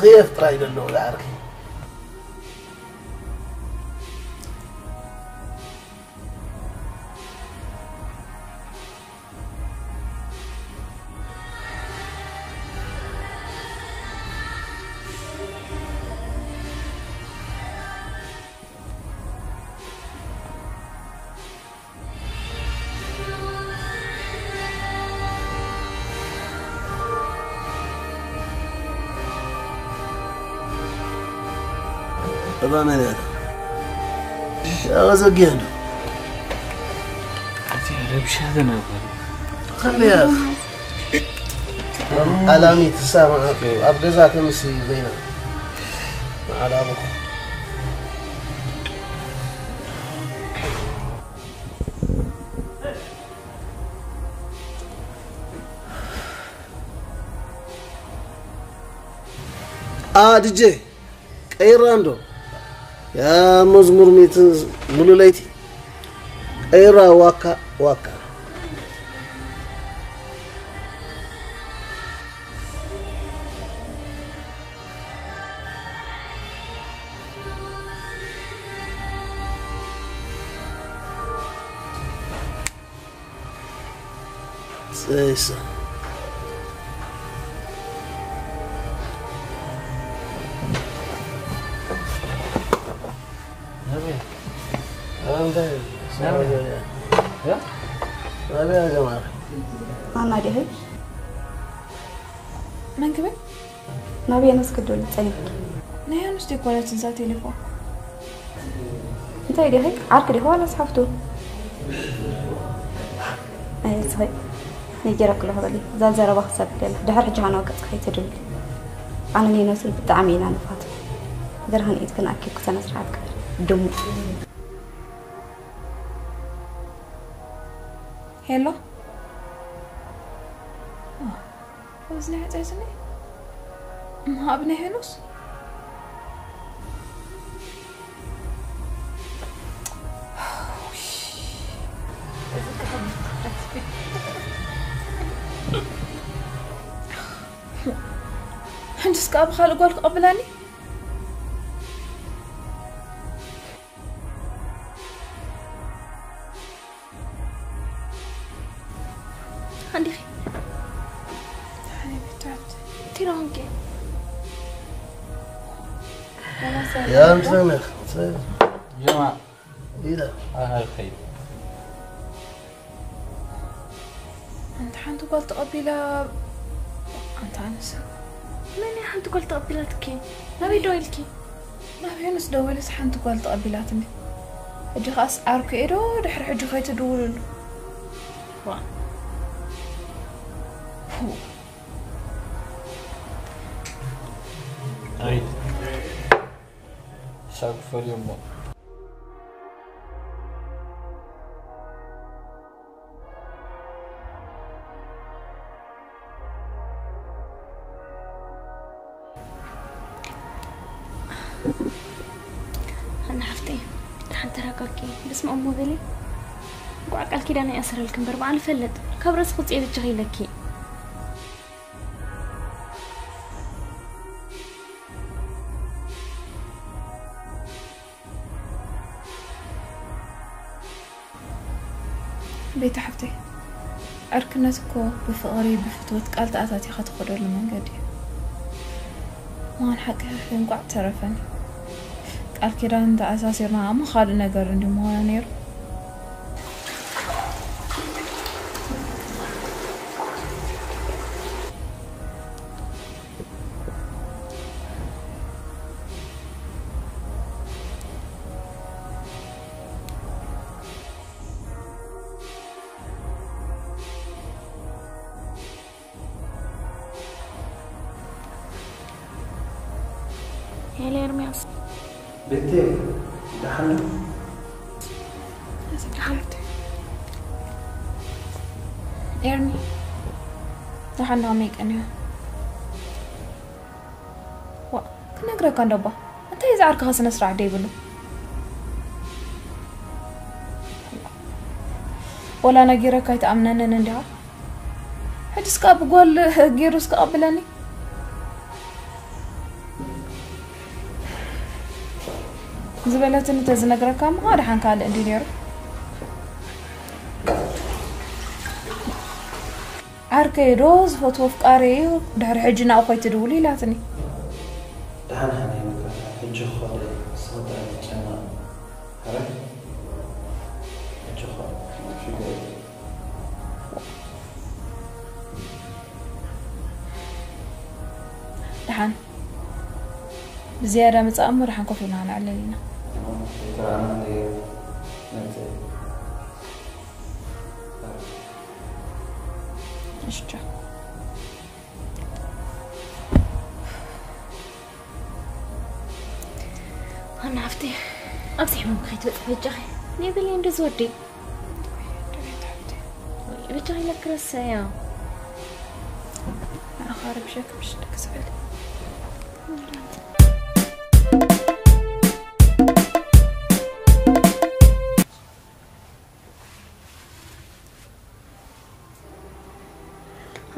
ሴፍ ጥራይ ዘለዎ ዝዓርከይ። እባ መን እያ? እዛ ዘጊያ እንዶ። እዚኣ ረብሻ ዝነበረ። ከመይ እያ? ኣላሚ ትሳማ ኣብ ገዛ ተምሲ ዘይና። መዓል ኣቦኹ። ኣ ዲጄ ቀይራ እንዶ ያ መዝሙር ሚት ሙሉ ለይቲ ቀይራ ዋካ ዋካ። Sesa. Nabi. Nabi. Nabi. Ya? Nabi aja mah. Mana dia? Mangkebe? ናበይ ኣነስ ክደውል ጸኒሕኪ? ናይ ኣንስቲ እኮ ናት እዛ ቴሌፎን። እንታይ ዲኺ? ዓርኪ ዲኺ ዋላስ ሓፍቱ? ኣይ፣ እስኺ ነጊረኪ ኣለኹ በሊ። እዛ ዘረባ ክሰብ ገለ። ድሕሪ ሕጂ ሃና ገጽ ከይትድውሊ። ኣነ ንነስል ብጣዕሚ ኢና ንፋት። ብርሃን ኢድክን ኣኪብኪ ስነ ስርዓት ግበሪ። ድሙ። ሄሎ። እዚ ናይ ዕፀይትኒ? እማ ኣብ ናይ ሄኖስ? ሕንጅስ ከኣ ብኻልእ ጓል ክቐብላኒ? እንዲኺ? እንታይ ኾንኪ? ያ፣ ምስለና፣ ምስለና። ጀማ። ኢላ። ኣነ ኸይድ። ኣንታ ሓንቲ ጓል ተቐቢላ፣ ኣንታ ኣነስ። መን እያ ሓንቲ ጓል ተቐቢላትኪ? ናበይ ደዊልኪ? ናብ ሄኖስ ደዊለስ ሓንቲ ጓል ተቐቢላትኒ። ሕጂ ኸኣስ ዓርኩ እየ ዶ ድሕሪ ሕጂ ከይትድውልሉ? ዋ። ኣይ። ሳብ ክፈልዮ እሞ። ሃና ሓፍተይ፣ ደሓን ተረጋጊ። ብስመ ኣብ ሞበሊ። እንኳዕ ቃል ኪዳን ይኣስረልኪ እምበር፣ በዓል ይፈልጥ። ካብ ርእሲ ክውፅኤ በጃኺ ኢለኪ። ቤቲ ሓፍተይ፣ ዕርክነት እኮ ብፍቕሪ፣ ብፍትወት ቃል ተኣታቲኻ ትኸደሉ መንገዲ እዩ። ምዃን ሓቂ እንቋዕ ተረፈኒ። ቃል ኪዳን እንተኣሳሲርና እሞ ካልእ ነገር እንዲ ምኾነ ነይሩ። ሄሎ ኤርሚያስ። ቤቴ፣ ደሓን ዶ? እዚ ደሓን። ኤርሚ፣ ደሓን ዶ? ከመይ ቀኒኻ? ዋ፣ ክነግረካ እንዶ እባ። እንታይ እዚ ዓርክኻ ስነ ስርዓት ደይብሉ? ወላ ነጊረካ ኣይትኣምነንን እንዲኻ? ሕጅስ ከኣ ብጓል ገይሩስ ክቐብለኒ? ዝበለትኒ ተዝነግረካ እሞ ደሓን ካልእ እንዲ ነይሩ። ዓርከይ ዶ ዝፈትዎ ኣፍቃሪ እዩ፣ ድሕሪ ሕጂ ናብኡ ከይትድውሉ ኢላትኒ። ደሓን ሃኒ፣ በቃ ሕጂ ክኸዶ እየ፣ ንስኺ ጥራይ ትጨነቒ። ሕራይ? ሕጂ ክኸዶ፣ ሽግር የለን። ደሓን ብዝያዳ ምጻእ እሞ ደሓን ኮፍ ኢልና ክንዕለል ኢና። እሺ፣ ቻው። ኣና ሓፍቲ፣ ኣብዚ ሕሙም ከይትበጽሒ በጃኺ። ነይ በሊ እንዶ ዝወዲ። በጃኺ ኢለ ክረሰያ። ንዓኻ ረብሸክ ምሽ ደቂ ዝበል።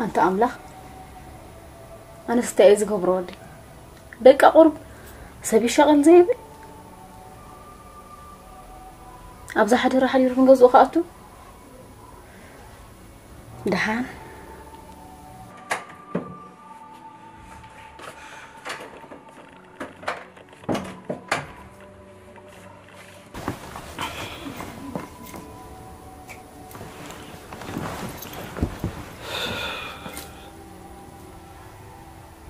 ኣንታ ኣምላኽ፣ ኣነስ እንታይ እየ ዝገብሮ ወደይ? በቃ ቁሩብ ሰብ ይሻቐል ዘይብል፣ ኣብዛ ሓደራ ሓዲሩ ንገዝኡ ክኣቱ። ደሓን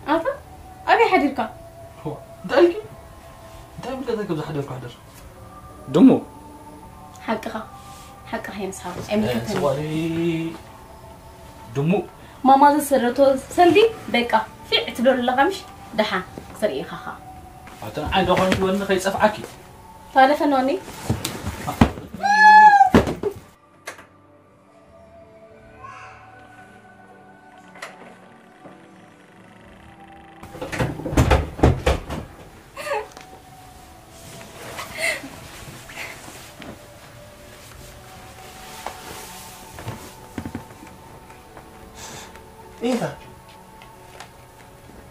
ኣታ ኣበይ ሓዲርካ? ሆ፣ እንታይ ኢልኪ? እንታይ ኢልኪ? ከምዚ ሓደርኩ ሓደር። ድሙ። ሓቅኻ፣ ሓቅኻ የምስሓው። ኣይምልከተኒ። ስዋሪ ድሙ። ማማ ዘሰረቶ ሰልዲ በቃ ፊዕ ትብሎ ኣለኻ ምሽ? ደሓን ክትርኢ ኢኻ ኸኣ። ኣታ ንዓይ ዶ ኾንኪ ወኒ ከይጸፍዓኪ? ታለፈ ኖኒ። ኢታ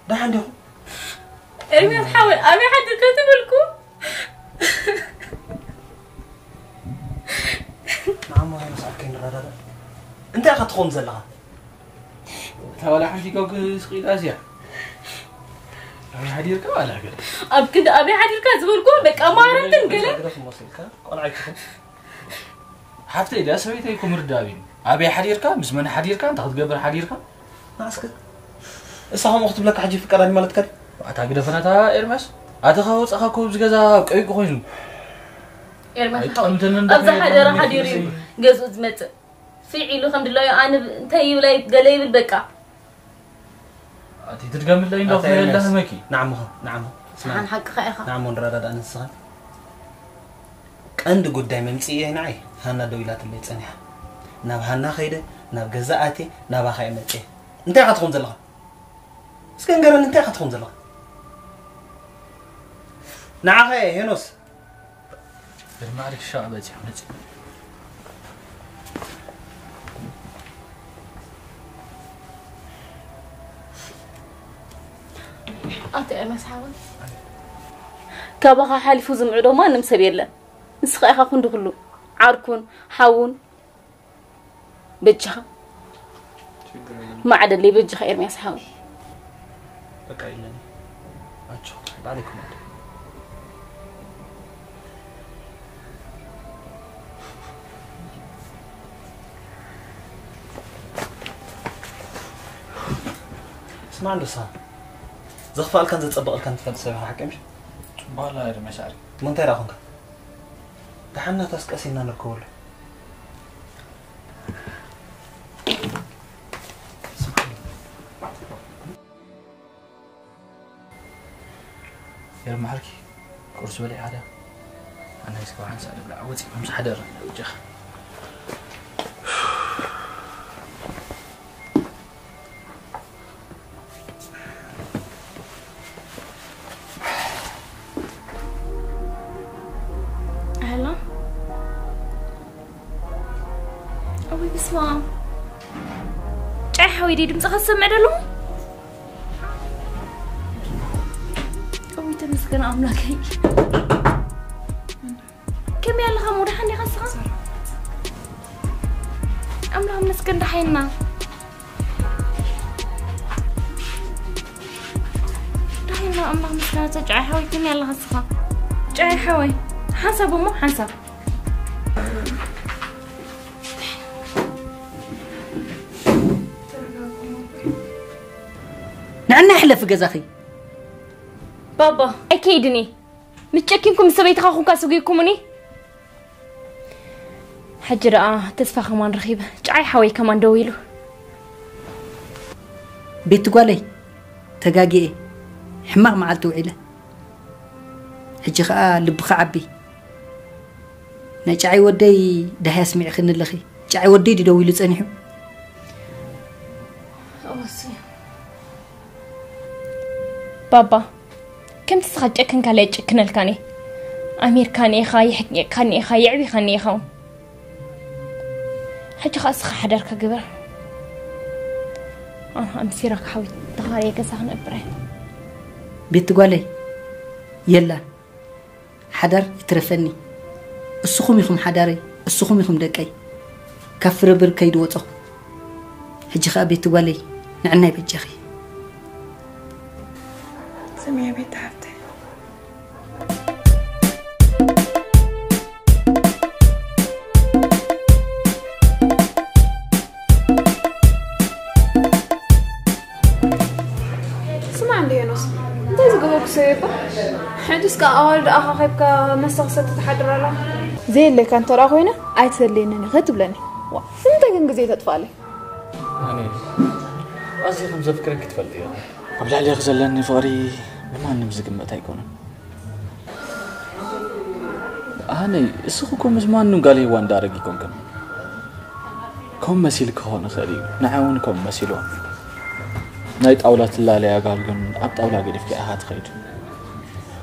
ደሓን ዲኹም? ኤርሚያስ ሓወይ፣ ኣበይ ሓዲርካ ተበልኩ? ንዓሞ ሄኖስ ዓርከይ ንረዳዳእ። እንታይ ኢኻ ትኸውን ዘለኻ? እታ ዋላ ሓንቲ ጓል ስቕ ኢላ እዚኣ። ኣበይ ሓዲርካ ዋላ ገለ? ኣብ ክንዲ ኣበይ ሓዲርካ ዝበልኩ፣ በቃ ማረምትን ገለ። ግደፍ እሞ ስልካ፣ ቆልዓ ኣይትኹን። ሓፍተይ ድያ ሰበይተይ እኮ ምርዳእ ኣብዩኒ። ኣበይ ሓዲርካ፣ ምስ መን ሓዲርካ፣ እንታይ ክትገብር ሓዲርካ? ንዓስከ እሳ ከምኡ ክትብለካ ሕጂ ፍቃድ ኣሊ ማለት ከ? ኣታ ግደፈናታ ኤርምያስ። ኣተኻ ወጻኻ እኮ ኣብዚ ገዛ ቀይቁ ኮይኑ። ኤርምያስ ኣይጠቕምተንን ኣብዚ እንዳኸየድና ሓደራ ሓዲሩ እዩ ንመስለኒ። ገዝኡ ዝመጽእ። ፊዕ ኢሉ ከም ድላዩ ኣነ እንታይ ይብል ኣይ-፣ ገለ ይብል በቃ። ኣቲ ትድገምለይ እንዶ ኣታ ከየላ ኤርምያስ፣ ህመኪ። ንዓምኹ፣ ንዓምኹ። ስማዕ። ሰሓን ሓቅኻ ኢኻ። ንዓሞ ንረዳዳእ ንስኻን። ቀንዲ ጉዳይ መምጽኢ እየ ንዓይ። ሃና ደው ኢላትለይ ጸኒሓ። ናብ ሃና ከይደ፣ ናብ ገዛ ኣትየ፣ ናባኻ እየ መጽየ። እንታይ ኢኻ ትኸውን ዘለኻ? እስከ ንገረኒ፣ እንታይ ኢኻ ትኸውን ዘለኻ? ንዓኻ እየ፣ ሄኖስ። ብማዕረ ክሻዕ በጺሑ መጺኡ። ኣቶ ኤርምያስ ሓወይ፣ ካባኻ ሓሊፉ ዝምዕዶ ማንም ሰብ የለን። ንስኻ ኢኻ ክንዲ ኩሉ፣ ዓርኩን ሓውን። በጃኻ ችግር የለም። ማዕደለይ በጃኻ ኤርምያስ ሓወይ። በቃ የለን። ኣጆ፣ ባዕለይ ክመድ። ስማዕ እንዶ ንስኻ፣ ዘኽፍኣልካን ዘጸብቐልካን ትፈልጥ ሰብ ኢኻ፣ ሓቀይ ምሽ? ጽቡቕ ኣላ ኤርምያስ ኣሪ። እሞ እንታይ ደኣ ኾንካ? ደሓን ናታስ ቀስ ኢልና ንርከበሉ። ኤርሚ ሓርኪ፣ ቁርሲ በሊዕካ ድያ? ኣነ እስከ ሓንሳእ ንብላዕ፣ ወፂእኩም ምስ ሓደርና በጃኻ። ሄሎ። እውይ፣ በስመ ኣብ። ጫይ ሓወይ፣ ድምፅኻ ዝሰምዕ ደለኹ? እውይ፣ ተመስገን ኣምላከይ። ያለኻ ሙዳሓ እንዲኻ ስኻ ኣምላኽ መስገን ደሓይና ደሓይና ኣምላኽ መስገን ተጫይ ሓወይ ትም ያለኻ ስኻ ጫይ ሓወይ ሓንሳብ እሞ ሓንሳብ ንዕና ይሕለፊ ገዛኺ። ባባ ኣይከይድን እየ። ምስ ጨኪንኩም ምስ ሰበይትኻ ኩንካ ስጉይኩምኒ። ሕጂ ደኣ ተስፋ ከማን ረኺበ። ጫዓይ ሓወይ ከማን ደው ኢሉ። ቤቲ ጓለይ ተጋጊኤ ሕማቕ መዓልቲ ውዒለ። ሕጂ ኸኣ ልብኺ ዓቢ። ናይ ጫዓይ ወደይ ደሃይ ኣስሚዕኽኒ ኣለኺ። ጫዓይ ወደይ ድዩ ደው ኢሉ ጸኒሑ? ባባ ከምቲ ስኻ ጨክንካለይ ኣይጨክነልካን እየ። ኣሚርካኒ ኢኻ፣ የሕቂቕካኒ ኢኻ፣ የዕቢኻኒ ኢኻ እውን። ሕጂ ኸኣ ስኻ ሓዳርካ ግበር። ኣነ ምስ ሲራክ ሓዊት ተኻርየ ገዛ ክነብር እየ። ቤቲ ጓለይ የላ ሓዳር ይትረፈኒ። እስኹም ኢኹም ሓዳረይ፣ እስኹም ኢኹም ደቀይ። ካብ ፍረ ብር ከይድወፀኹ። ሕጂ ኸኣ ቤቲ ጓለይ ንዕናይ በጃኺ። ስምዒ ቤቲ ሓፍተይ። ስማዕ እንደ ሄኖስ እንታይ ዝገበርኩ ሰብ እባ ሕጅስ ከኣ ኣዋልድ ኣኻኺብካ መስተ ክሰቲ ትሓድር ኣላ። ዘየለካ እንተ ደኣ ኮይነ ኣይትሰልየንን ኢኺ ትብለኒ። ዋ፣ ንምንታይ ግን ግዜ ተጥፍኣለይ? ኣነ ኣዝየ ከም ዘፍቅረኪ ትፈልጢ ኢኺ። ኣብ ልዕሌኺ ዘለኒ ፍቕሪ ብማንም ዝግመት ኣይኮነን። ኣነይ እስኺ እኮ ምስ ማንም ጓል ሄዋን ዳረግ ኣይኮንክን። ከም መሲልኪ ክኾን ይኽእል እዩ፣ ንዓ እውን ከም መሲልዋ። ናይ ጣውላ ትላለያ ጓል ግን ኣብ ጣውላ ገዲፍኪ ኢኻ ትኸይድ።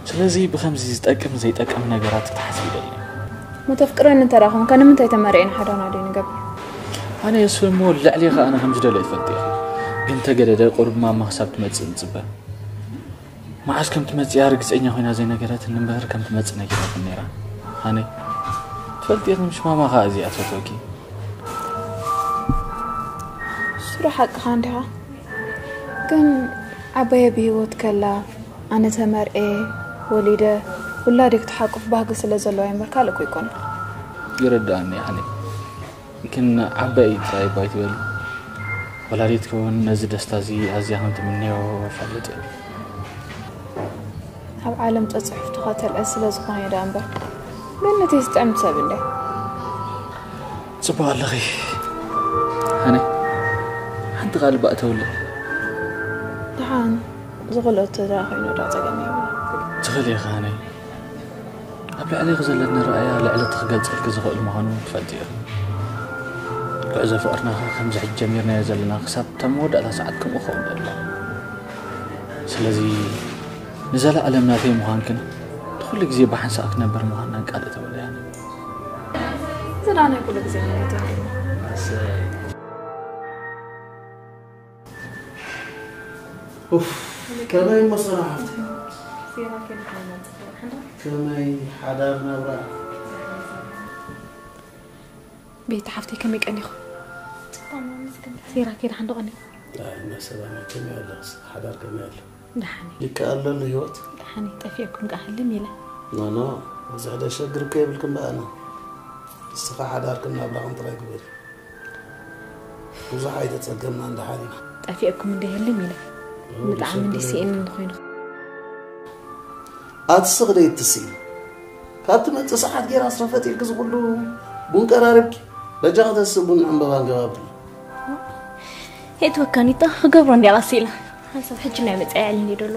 ስለዚ ብኸምዚ ዝጠቅም ዘይጠቅም ነገራት ክትሓስቢ ይደሊ። መተፍቅረኒ እንተ ደኣ ኾንካ ንምንታይ ተመርዒ ንሓዳና ደይ ንገብር? ኣነ እሱ እሞ ልዕሌኻ ኣነ ከም ዝደልዮ ትፈልጢ ኢኺ። ግን ተገደደ ቁሩብ ማማ ክሳብ ትመጽእ ንጽበ። መዓስ ከም ትመጽእ እያ ርግጸኛ ኮይና ዘይነገረትኒ እምበር ከም ትመጽእ ነጊራትኒ ነይራ። ሃነይ ትፈልጢ ኢኺ ምሽ ማማ ኸኣ እዚኣ ትፈትወኪ። እሱ ዶ ሓቅኻ እንዲኻ? ግን ዓባየ ብህይወት ከላ ኣነ ተመርዕየ ወሊደ ውላደይ ክትሓቁፍ ባህጊ ስለ ዘለዋ እምበር ካልእ እኮ ኣይኮነን። ይርድኣኒ እዩ ሃነይ። ግን ዓባይ ጥራይ እባ ኣይትበሊ። ወላዲትኪ እውን ነዚ ደስታ እዚ ኣዝያ ከም ትምነዮ እፈልጥ እየ። ኣብ ዓለም ጸጽሑፍትኻ ተልዕል ስለ ዝኾነ እዩ ደኣ እምበር ገነተይ ዝጥዕም ሰብ እንድያ። ጽቡቕ ኣለኺ ሃነይ። ሓንቲ ቃል እባ እተውለይ። ደሓን ዝኽልኦ ተደኣ ኮይኑ ደኣ ጸገም የብሉን። ትኽእሊ ኢኺ ሃነይ። ኣብ ልዕሌኺ ዘለኒ ረኣያ ልዕሊ እቲ ክገልጸልኪ ዝኽእል ምዃኑ ትፈልጢ ኢኺ። ጉዕዞ ፍቕርና ኸኣ ከምዚ ሕጂ ጀሚርናዮ ዘለና ክሳብ እታ መወዳእታ ሰዓት ከምኡ ክኸውን ኣለዎ። ስለዚ ንዘለኣለም ናተይ ምዃንክን ንኹሉ ግዜ ብሓንሳእ ክነብር ምዃንናን ቃል እተውለይ ኣነ። እዚ ደኣ ናይ ኩሉ ግዜ ማለት እዩ። ኡፍ፣ ከመይ እሞ ሰላም ሓፍተይ? ከመይ ሓዳር ናብራ? ቤቲ ሓፍተይ ከመይ ቀኒኹ? ሴራ ከይዳ ሓንዶ ቀኒኹ? ኣይ፣ እና ሰላም ከመይ ኣለኽስ? ሓዳር ከመይ ኣሎ? ደሓን እዩ። ይከኣል ኣሎ ህይወት? ደሓን እዩ። ጠፊእኩም ከኣ ህልም ኢለ። ኖ፣ ኖ፣ ብዙሕ ደሸግር እኮ የብልክን በኣና። ንስኻ ሓዳርክን ናብራኽን ጥራይ ግበሪ። ብዙሕ ኣይተጸገምናን ደሓን ኢና። ጠፊእኩም እንደ ህልም ኢለ። ኦ፣ ብጣዕሚ ደሸግር እንዲ ስኢኒ እንዲ ኮይኑ። ኣቲ ስቕ ደይ እትስኢ። ካብ ትመጽእ ሰዓት ጌራ ስረፈት ኢልኪ ዝኹሉ ቡን ቀራሪብኪ። በጃኺ ተስእ ቡን ዕምበባን ገባብሪ። የእትወካኒታ ክገብሮ እንዲያ ቀስ ኢለ። ሓንሳብ ሕጂ ናይ መጻኢ ዕልኒ ደሎ።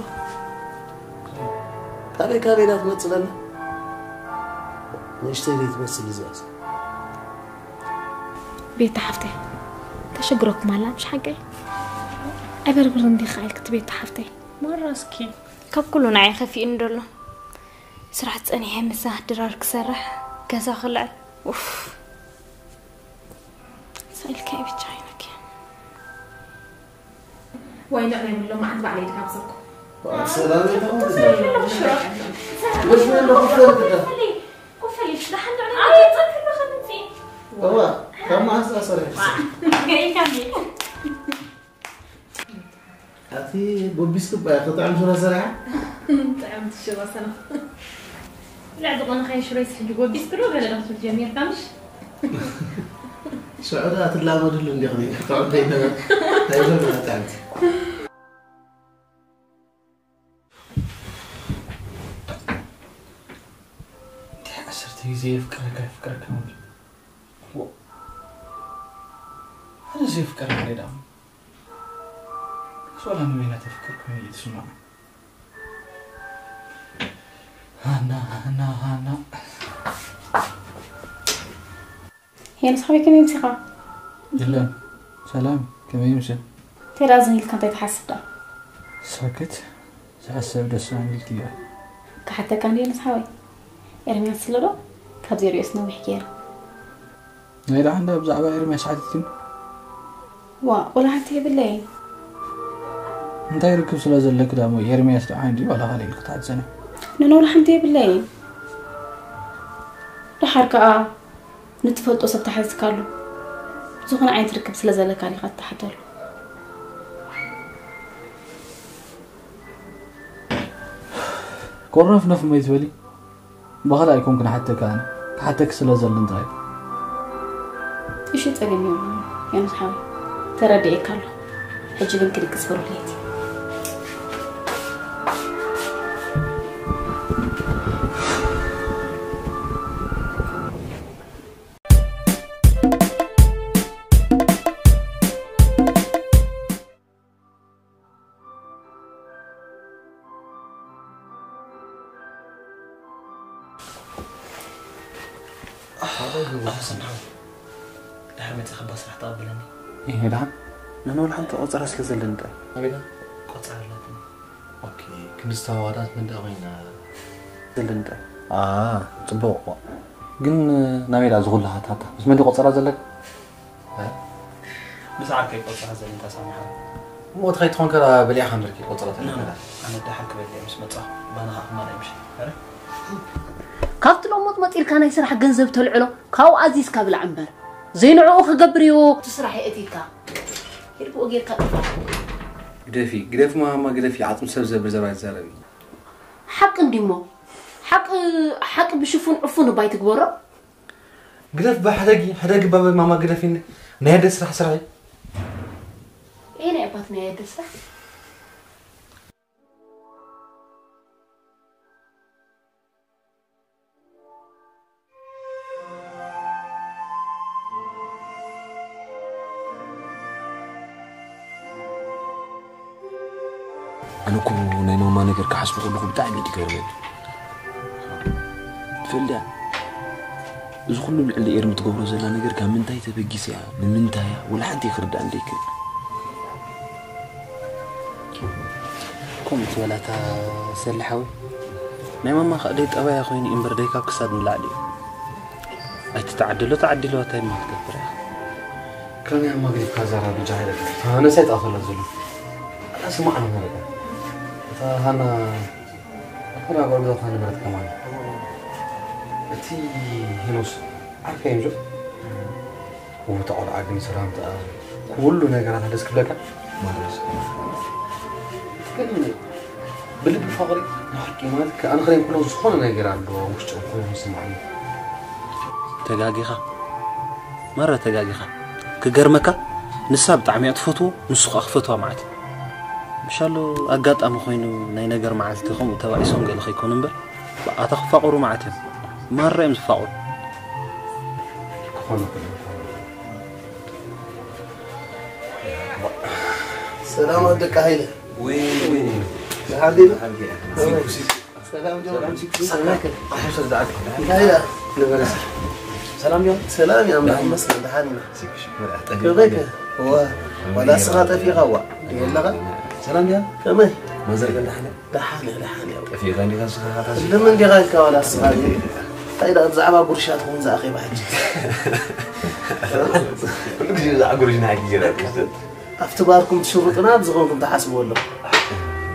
ካበይ ካበይ ዳ ትመጽእ ዘላ? ንእሽተይ ደይ ትመስል እዚኣስ። ቤቲ ሓፍተይ፣ ተሸግረኩም ኣላ፣ ምሽ ሓቀይ? ኣይበርብር እንዲኻ ኢልክቲ ቤቲ ሓፍተይ። ማራ እስኪ። ካብ ኩሉ ንዓይ ከፊእኒ ደሎ። ስራሕ ጸኒሐ ምሳ ድራር ክሰርሕ፣ ገዛ ክልዕል። ኡፍ። ሳኢልካ ብቻ ኣይነኪ። ዋይ ንዕና ይብሎ፣ መዓት ባዕለይ ድጋብዘኩ። ሰላም ይኹን። ሽሮ። መሽ ወንዶ ክፈል ክዳ? ክፈል። ደሓን ዶ ኣይ፣ ጸንክልካ ምጺ። እዋ፣ ካብ መዓስ እያ ሰሪሕካ? ገይካኒ። ኣቲ ጎቢስኪ እባ ኢኺ፣ ጥዕም ሽሮ ሰሪሓ? ጥዕምቲ ሽሮ ሰሪሓ። ላ፣ ዝኾነ ኸይ ሽሮ ይስሕጂ ጎቢስኪ ዶ ገለ ዶ ክትብል ጀሚርካ ምሽ? ሽዑ ደኣ ትላመድሉ እንዲኺ፣ ጥዑም ደይነበረ። እንታይ ይብለና ጥዕምቲ? እንታይ ዓሰርተ ግዜ የፍቅረካ፣ የፍቅረካ እብል። ዎ። ኣነ ዘየፍቀረካ ሪኣ ደኣ። ሶላ ንበይና ተፍቅር ኮይኑ እዩ ዝስምዓ። ሃና፣ ሃና፣ ሃና። ሄኖስ ሓወይ፣ ከመይ ምሲኻ? የለን። ሰላም፣ ከመይ ምሲ? እንታይ ደኣ ዝን ኢልካ እንታይ ትሓስብ ደኣ? ሳክት፣ ዝሓሰብ ደስ ኣይብል ትብያ። ክሓተካ እንድየ ሄኖስ ሓወይ። ኤርምያስ ስለ ዶ? ካብ ዘይርእዮስ ነዊሕ ገይረ። ናይ ደሓን ደኣ ብዛዕባ ኤርምያስ ሓቲትክኒ? ዋ፣ ወላ ሓንቲ የብለይን። እንታይ ርክብ ስለ ዘለኪ ደኣ እሞ ኤርምያስ ደኣ ሓንቲ ዋላ ካልእ ኢልኪ ትሓትኒ? ኖኖ፣ ወላ ሓንቲ የብለይን። ደሓር ከኣ ንትፈልጦ ሰብ ተሓቲትካሉ። ዝኾነ ዓይነት ርክብ ስለ ዘለካ ዲኻ ትሓተሉ? ኮርነፍነፍ እሞ ኣይትበሊ። ብኻልእ ኣይኮንኩን ሓተካ ኣነ። ክሓተኪ ስለ ዘለኒ ጥራይ። እሺ፣ ጸገም የብሉን። ሄኖስ ሓወይ፣ ተረዲኤካ ኣለኹ። ሕጂ ግን ክድቅስ ብሩህ ለይቲ። ኣሰናው። ድሓር መጺኻ እባ ስራሕ ተቐብለኒ። እህ፣ ደሓን። ንኖ፣ ሓንቲ ቆጸራ ስለ ዘለኒ ጥራይ። ኣበይ ደኣ? ቆጸራ ኣላትኒ። ኦኬ፣ ክንዲ ዝተዋዋዳት ምን ደኣ ኮይና? ዘለኒ ጥራይ። ኣ፣ ጽቡቕ እኮ። ግን ናበይ ደኣ ዝኹሉ ሃታታ? ምስ መን ድዩ ቆጸራ ዘለካ? እ? ምስ ዓርከይ ቆጸራ ዘለኒ ተሳሚሓ። እሞ እቲ ከይትኾንካ በሊዕካ እምበርኪ ቆጸራ ኖ፣ ኖ፣ ተለካ። ኣነ ደሓር ክበልዕ ምስ መጻኹ ባናኻ ክማልእ ምሽ። ኣረ? ካብቲ ሎሞት መጺልካ ናይ ስራሕ ገንዘብ ተልዕሎ፣ ካብኡ ኣዚዝካ ብላዕ እምበር። ዘይንዕኡ ክገብር እዩ እቲ ስራሕ የእቲካ። ሂድክዎ ጌርካ ጥፋ። ግደፊ፣ ግደፊ ማማ፣ ግደፊ፣ ዓጽሚ ሰብ ዘብር ዘረባ ይዛረቢ። ሓቂ እንዲሞ። ሓቂ፣ ሓቂ ብሽፉን ዕፉን እባ ኣይትግበሮ። ግደፍ ብሕደጊ፣ ሕደጊ ባበ ማማ ግደፊኒ። ናይ ኣደ ስራሕ ስራሕይ። እየ ናይ ኣባት ናይ ኣደ ስራሕ። ኣነ እኮ ናይ ማማ ነገር ክሓስቦ ከለኹ ብጣዕሚ እዩ ዝገርመኒ። ትፈልጥያ፣ እዚ ኩሉ ኣብ ልዕሊ ኤርሚ ትገብሮ ዘላ ነገር ካብ ምንታይ ተበጊሰ እያ፣ ንምንታይ እያ፣ ወላ ሓንቲ ክርዳእ እንደይክእል። ከምኡ ትበላታ ሰሊ ሓወይ። ናይ ማማ ከኣ ደይ ጠባያ ኮይኑ እዩ እምበር ደይ ካብ ክሳድ ንላዕሊ እዩ። ኣይትተዓደሎ ተዓዲልዋ እንታይ እሞ ክትገብር እያ? ከመይ እሞ ገዲፍካ ዛራ ብጃ ሃይለ ኣነስ ኣይትኣተላ ዘሎ። ኣነ ስማዕ ነው ማለት። እታ ሃና፣ ሃና ጓል ገዛ እኳ ነበረት ከማን። እቲ ሄኖስ ዓርከይ እንጆ። ውብቲ ቆልዓ ግን ሰላምታ ኩሉ ነገራት ደስ ክብለካ። ማለት ግን ብልቢ ፍቕሪ ንሓቂ ማለት ከ-፣ ኣነ ክረይ ኩሎ ዝኾነ ነገር ኣሎ ውሽጢ ኮይኑ ዝስምዓኒ። ተጋጊኻ። ማራ ተጋጊኻ። ክገርመካ፣ ንሳ ብጣዕሚ እያ ትፈትዎ፣ ንሱ ኸኣ ክፈትዋ ማለት እዩ። ምሻሎ ኣጋጣሚ ኮይኑ ናይ ነገር መዓልቲ ከምኡ ተባኢሶም ገለ ከይኮኑ እምበር፣ ኣታ ክፋቐሩ ማለት እዮም። ማራ እዮም ዝፋቐሩ። ክኾኑ ሰላም ደቂ ሃይለ። ወይ፣ ወይ። ደሓን ዲኻ? ደሓን ዲኻ? ሰላም ጆ። ሰላም። እንታይ ኢኻ? ነበረ። ሰላም ዲኻ? ሰላም እያ፣ ኣምላኽ ይመስገን፣ ደሓን ኢና። ከመይ ከ? እዋ፣ ዋላ እስኻ ጠፊእኻ፣ እዋ። የለኻ? ሰላም ዲኻ? ከመይ? ማዘር ግን ደሓን እያ? ደሓን እያ፣ ደሓን እያ። ጠፊእካ እንዲኻ ንስኻ? እልም እንዲኻ ኢልካ ዋላ እስኻ? እንታይ ደኣ ብዛዕባ ጉርሻ ትኸውን ዝኣኼባ ሕጂ? ኩሉ ግዜ ብዛዕባ ጉርሽ ንሓቂ ገይራ ክስተ። ኣብቲ ባርኩም ትሽርጡና ብዝኾንኩም ትሓስብዎ ኣለኹም።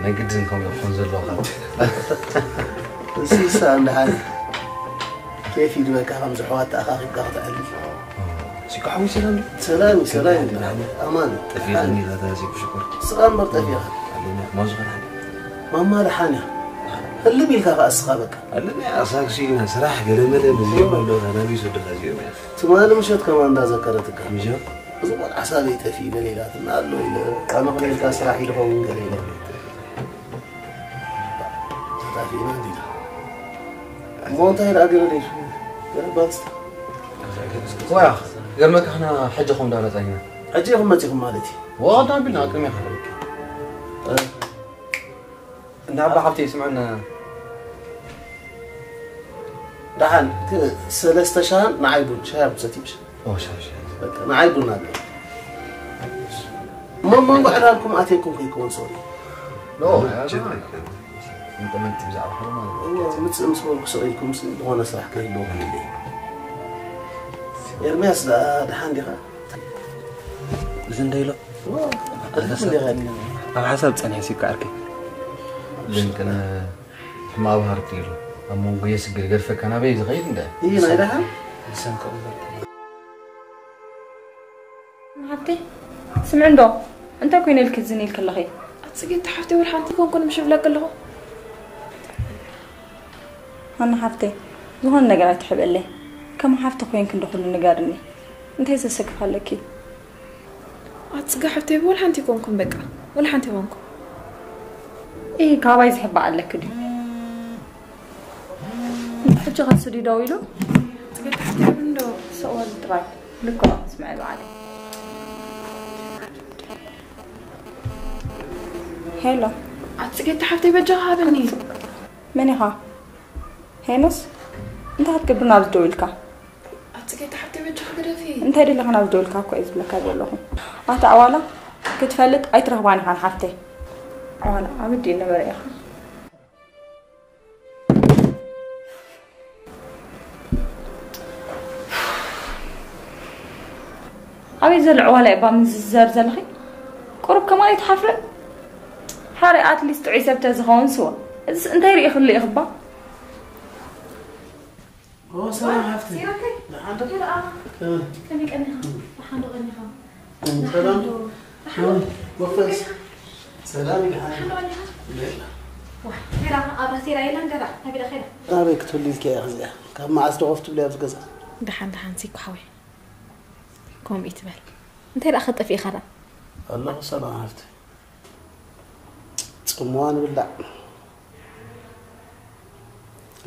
ናይ ግድን ከምኡ ክኾን ዘለዎ ካብ። እሱ ይስኣን ደሓን። ኬፍ ይድበካ ከምዚ ኣሕዋት ተኣኻኺብካ ክትዕልል። ሲኮ ሓወይ ሰላም ድዩ? ሰላም እዩ፣ ሰላም እዩ። ኣማን። ጠፊእካኒ ኢኻ እታ ሲኮ ሽኮር። ስኻ እምበር ጠፊእኻ። ኣለና ማዙ ኸዳሓን። ማማ ደሓን እያ። ህልም ኢልካ ኸዓ እስኻ በቃ። ኣለና ኣሳክሲ ኢና ስራሕ ገለመለ ብዚኦም ኣሎ ናበይ ሰደኻ እዚኦም እያ። ትማሊ ምሸት ከማን እንዳዘከረትካ። ምሸት? እዚ ቆልዓ ሳበይ ጠፊኡ ገለ ኢላትና ኣሎ ኢለ። ኣነ ክልልካ ስራሕ ኢሉ ኸውን ገለ ኢለ። ተጣፊእና እንዲና። እሞ እንታይ ደኣ ገለ ደይሱ? ገለ ባልስታ። ወያ ገርመካ ሕና ሕጂ ኹም ዳረጻ ኢና። ሕጂ ኢኹም መጺኹም ማለት እዩ። ወቐዳ ቢና ቅድሚ ይኸለልክ። እንዳ ኣባ ሓብቲ ይስምዐና። ደሓን እቲ ሰለስተ ሻሃን ንዓይ ቡን ሻሂ ኣብ ትሰትዩ ምሽ? ኦ ሻሂ ሻሂ። በቃ ንዓይ ቡን ኣለ። እሞ መንጎ ዕላልኩም ኣትየኩም ከይከውን ሶሪ። ኖ እንጠመንት ብዛዕባ ሕሩ ማለት ነው። እዎ ምጽእ ምስ በልኩ ስቕ ኢልኩም ሲ ዝኾነ ስራሕ ከይህልወኩም ኢለ። ኤርምያስ ደኣ ደሓን ዲኻ? እዚ እንደ ኢሎ እዎ ቅድም እንዲኻ ኢልካ። ኣብ ሓሳብ ጸኒሐ ሲካ ዓርከይ። ግን ቅነ ሕማቕ ባህርቲ ኢሉ ኣብ መንጎ የስግር ገድፈካ ናበይ ዝኸይድ እንደ እዩ ናይ ደሓን ዝሰንከ እምበር ሓብተይ ስምዒ እንዶ እንታይ ኮይነ ኢልኪ ዝን ኢልኪ ኣለኺ? ኣቲ ጽጌ እታ ሓፍተይ ወላ ሓንቲ ኮንኩን ምሽ ብለኪ ኣለኹ። ሃና ሓፍተይ ዝኾነ ነገር ኣይትሕብእለይ። ከም ሓፍቲ ኮይንኪ እንዶ ኩሉ ንገርኒ። እንታይ ዘሰክፍ ኣለኪ? ኣቲ ጽጌ ሓፍተይ ወላ ሓንቲ ኮንኩን በቃ ወላ ሓንቲ ኮንኩን። ኢ ካባይ ዝሕባእ ኣለኪ ድዩ? ሕጂ ከስዲ ደው ኢሉ ጽጌ ሓፍተይ እንዶ ሰዋል ጥራይ ልክዕ ስምዒ በዓል ሄሎ ኣቲ ጽጌ ሓፍተይ በጃኻ ሃበኒ። መን ኢኻ? ሄኖስ እንታይ ክትገብር ናብዚ ደው ኢልካ? ኣቲ ጽጌ ሓፍተይ በጃኻ ግደፊ። እንታይ ደለኻ ናብዚ ደው ኢልካ እኮ እየ ዝብለካ ዘለኹ። ኣቲ ኣዋላ ክትፈልጥ ኣይትረኽባን ኢኻ ንሓፍተይ። ኣዋላ ኣብ ድዩ ነበረ ኢኻ? ኣበይ ዘሎ ዕዋላ እባ ምዝዘር ዘለኺ? ቁሩብ ከማን ኣይትሓፍርን? ሓረ ኣትሊስት ጥዑይ ሰብ ተዝኸውን ስዋ። እዚስ እንታይ ርኢ ክሉ ኢኽባ? ኦ ሰላም ሃፍቲ። ሲራከይ? ደሓን ዶ? ይርኣ። እ። ከመይ ቀኒኻ? ደሓን ዶ ቀኒኻ? ሰላም። ደሓን ዶ? ደሓን ዶ? ወፈስ። ሰላም ይልሓል። ደሓን ዶ ቀኒኻ? ሌላ። ዋ፣ ሄራ፣ ኣብራ ሴራ የላን ገራ፣ ናቢላ ኸይዳ። ናበይ ክትህሉ ኢልኪ ኢኺ እዚኣ? ካብ መዓስ ዶ ኮፍ ትብሊ ኣብዚ ገዛ? ደሓን፣ ደሓን፣ ሲኮ ሓወይ። ከምኡ ይትበል። እንታይ ደኣ ከጠፊእኻ ደኣ? ኣለኹ ሰላም ሃፍቲ። ጽምዋ ንብላዕ።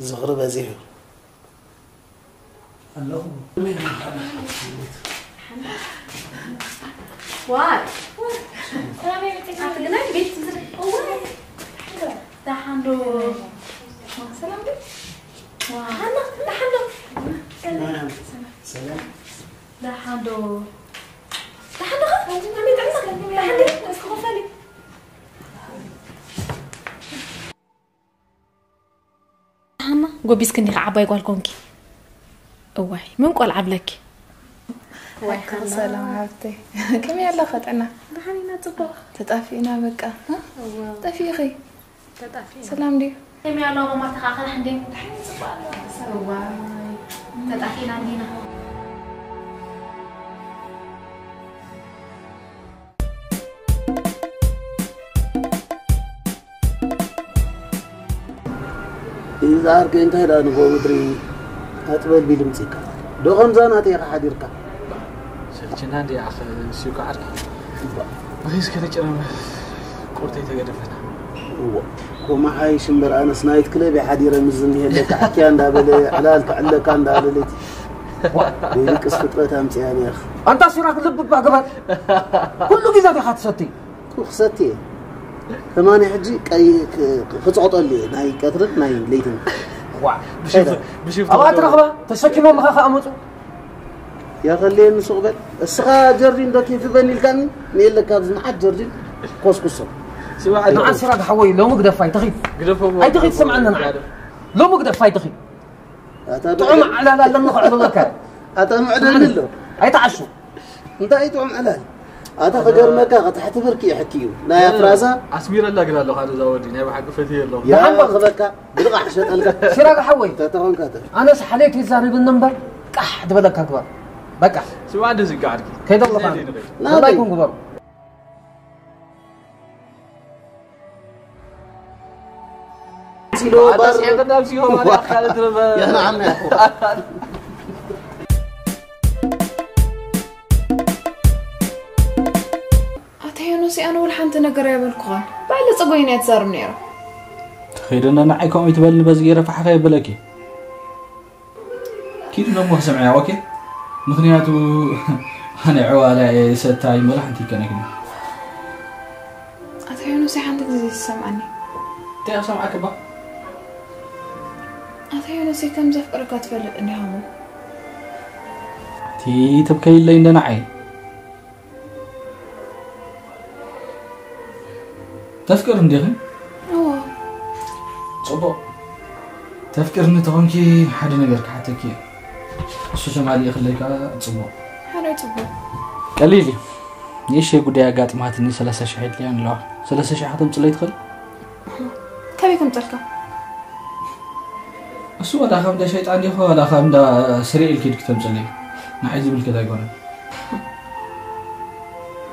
ዝኽሪ በዚሑ። ኣለኹ። ዋይ። ኣቲ ግናይ ቤት ትዝር-፣ እዋይ። ደሓን ዶ? ሰላም ዶ? ዋይ። ደሓን ዶ? ደሓን ዶ? ሰላም። ደሓን ዶ? ደሓን ዶ? ደሓን ዶ? እስኪ ኮፈሊ። ሃና ጎቢዝክኒ ከ ዓባይ ጓል ኮንኪ። እዋይ መን ቆልዓ ብለኪ። ዋይ ሃና። ሰላም ሃብተይ። ከመይ ኣለኻ ጥዕና? ደሓን ኢና ጽቡቕ። ተጣፊእና በቃ። እ? እዋ። ጠፊእኺ። ተጣፊእና። ሰላም ድዩ? ከመይ ኣለዋ ማማ ተኻኸላ ሕንዴ? ደሓን ጽቡቕ ኣለዋ። እዋይ። ተጣፊእና እንዲና። እዚ ዓርከይ እንታይ ደኣ ንጎ ምድሪ ኣጥበል ቢሉ ምጺካ ዶ ከምዛ ናተይ ኢኻ ሓዲርካ? ሰልችና እንዲ ኣኸ ሲኮ ዓርከይ። ወይስ ከነጭረም ቁርተይ ተገደፈና። እዎ ኮማሓይ ሽምበር ኣነስ ናይት ክለብ እየ ሓዲረ ምስ ዝኒሄ ኣለካ ኣኪያ እንዳበለ ዕላል ክዕለካ እንዳበለለይቲ። ወይልቅስ ፍጥረት ኣምጽያ ነይርክ። ኣንታ ሲራክ ልብ እባ ግበር። ኩሉ ግዜ ዲኻ ትሰቲ? ክሰቲ እየ። ከማን ሕጂ ቀይ ክጽቕጠሉ እየ ናይ ቀትርን ናይ ለይትን። ኣብኣ ትረኽባ ተሰኪሞም ኢኻ ከኣ መጹ። ያኸልየኒ ሱቕ በል እስኻ ጀርዲን ዶ ኬፍ በኒ ኢልካኒ ንየለካ ኣብዚ መዓት ጀርዲን ኮስኩሶ። ንዓን ሲራክ ሓወይ ሎሚ ግደፋ ኣይትኺድ። ኣይትኺድ ስምዓኒ ንዓ ሎሚ ግደፋ ኣይትኺድ። ጥዑም ዕላል ኣለኒ ክዕልለካ። ኣታ ምዕደኒ ኣሎ። ኣይትዓሹ። እንታይ ጥዑም ዕላል? ኣታ ክገርመካ፣ ከታሕቲ ብርኪ ይሕኪ እዩ። ናይ ኣፍራዛ ኣስሚረላ ግን ኣለኹ፣ ኣነ እዛ ወዲ ናይ ብሓቂ ፈትየ ኣለኹ። ያ ደሓን በል። ክበካ፣ ብልቓሕ ሸጠልካ። ሲራክ ሓወይ። ተተኾንካ ተ- ኣነስ ሓለይቲ ይዛረብኒ እምበር፣ ቃሕ ዝበለካ ግበር። በቃ። ስማ፣ እንደዚ ጋር ከይደለኻ። ናበይ? ናበይ ኩን ግበሩ። ሲሎ ባር- ኣታስ ኤንተ ናብ ሲሆ ማለት ካልእ ትረፈ። የናዓም ያኹ። ኣታ ዮኖስ፣ ኣነ ወላ ሓንቲ ነገር ኣይበልኩኻን። ባዕለ ጸጎይና እያ ትዛርብ ነይራ። ተኸይደና ንዓይ ከምኡ ይትበልኒ በዚ ገይረ ፋሕኻ የብለኪ። ኪድ ነሞ ክሰምዐያ፣ ኦኬ? ምኽንያቱ ኣነ ዕዋላ እየ፣ ሰታይ መላ ሓንቲ ይከነክኒ። ኣታ ዮኖስ፣ ሓንቲ ግዜ ዝሰምዓኒ። እንታይ ክሰምዓኪ እባ? ኣታ ዮኖስ፣ ከም ዘፍቅረካ ትፈልጥ እንዲኻ እሞ። እቲ ተብከይለይ እንደ ንዓይ። ተፍቅር እንዲኺ? እዎ። ጽቡቕ። ተፍቅርኒ ተኾንኪ ሓደ ነገር ክሓተኪ እየ። እሱ ተማሊእክለይ ከኣ ጽቡቕ። ሓራይ ጽቡቕ። ቀሊል እዩ። ንእሽተይ ጉዳይ ኣጋጥማትኒ ሰለስተ ሽሕ የድልያን ኣለዋ። ሰለስተ ሽሕ ከተምጽለይ ትኽእል? ካበይ ከምጸልካ? እሱ ዋላ ካብ እንዳ ሸይጣን ዲኹ ዋላ ካብ እንዳ ስሪኤል ኪድ ክተምጽለይ ንዓይ ዝምልከት ኣይኮነን።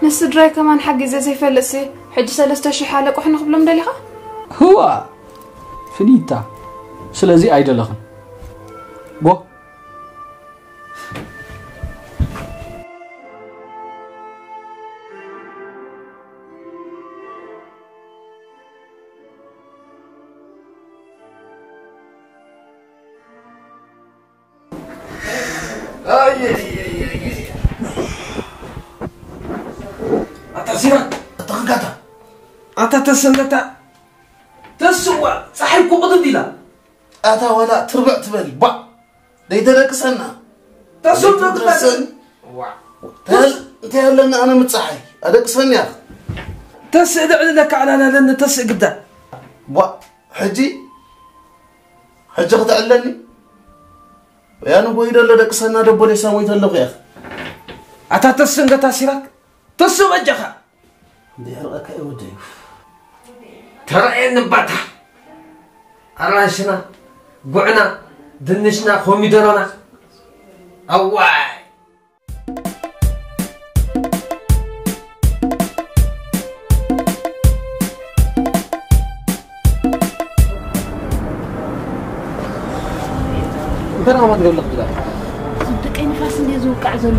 ንስድራይ ከማን ሓጊዘ ዘይፈልጥሲ፣ ሕጂ ሰለስተ ሽሕ ኣለቁሕኒ ክብሎም ደሊኻ? ህዋ! ፍኒታ፣ ስለዚ ኣይደለኽን። ቦ። ኣታ ሲራክ፣ ኣታ ኸንካታ፣ ኣታ ተሰንደታ፣ ተስዋ፣ ጸሓይ እኮ ቅጥጥ ኢላ። ኣታ ዋላ ትርብዕ ትበል፣ ባ፣ ደይተደቅሰና። ተስው ደቅሰን። ዋ። ተል-፣ እንታይ ኣለና ኣነ ምጻሓይ፣ ኣደቅሰኒ ያኽ። ተስእ ደዕልለካ ኣላላለኒ፣ ተስእ ግዳ። ዋ፣ ሕጂ፣ ሕጂ ክትዕለኒ? ያኑ ጎይዶ ኣሎ ደቅሰና ደቦ ሌሳ ሞይተ ኣለኹ ያኽ። ኣታ ተስእ እንገታ ሲራክ፣ ተስእ በጃኻ። እንዲሕርቐካ እዩ ወደይ። ተረኣየኒ ባታ። ኣራንሽና፣ ጉዕና፣ ድንሽና፣ ኮሚደሮና። ኣዋይ። እንታይ ደኣ ማትገለኽ ብላ? ጽብቀይ ንፋስ እንደ ዝውቃዕ ዘሎ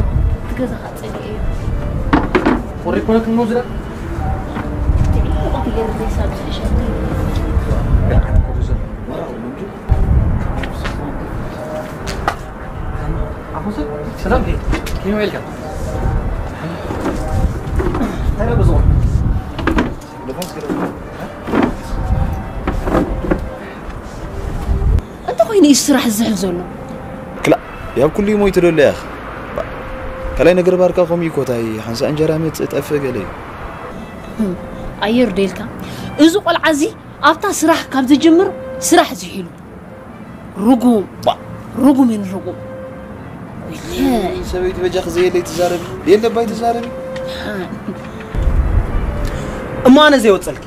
ትገዛኻ ጸሊኤ እዩ። ወሬ ኮነክ ነው ዝላ? ትዕሊ ቆፍ ገር ዘይሳብ ዝሕሸት። ኣኹሰ ሰላም። ኬን ዌልካም። ተረ ብዙ። እንተ ኮይኑ እዩ ስራሕ ዝሕል ዘሎ። ክላ፣ ያብ ኩሉ እዩ ሞይቱ ደሎ ያኽ። ካልኣይ ነገር ባርካ ከምኡ እዩ ኮታይ፣ ሓንሳእ እንጀራ መጽእ ጠፍእ ገለ እዩ። ህም፣ ኣየር ደልካ። እዚ ቆልዓ እዚ ኣብታ ስራሕ ካብ ዝጅምር ስራሕ ዝሒሉ። ርጉም፣ ባ። ርጉም እዩ ንርጉም። ወይለ። ሰበይቲ በጃኺ ዘየለይ ትዛረቢ። የለ ባይ ትዛረቢ። እሞ ኣነ ዘይወጸልኪ።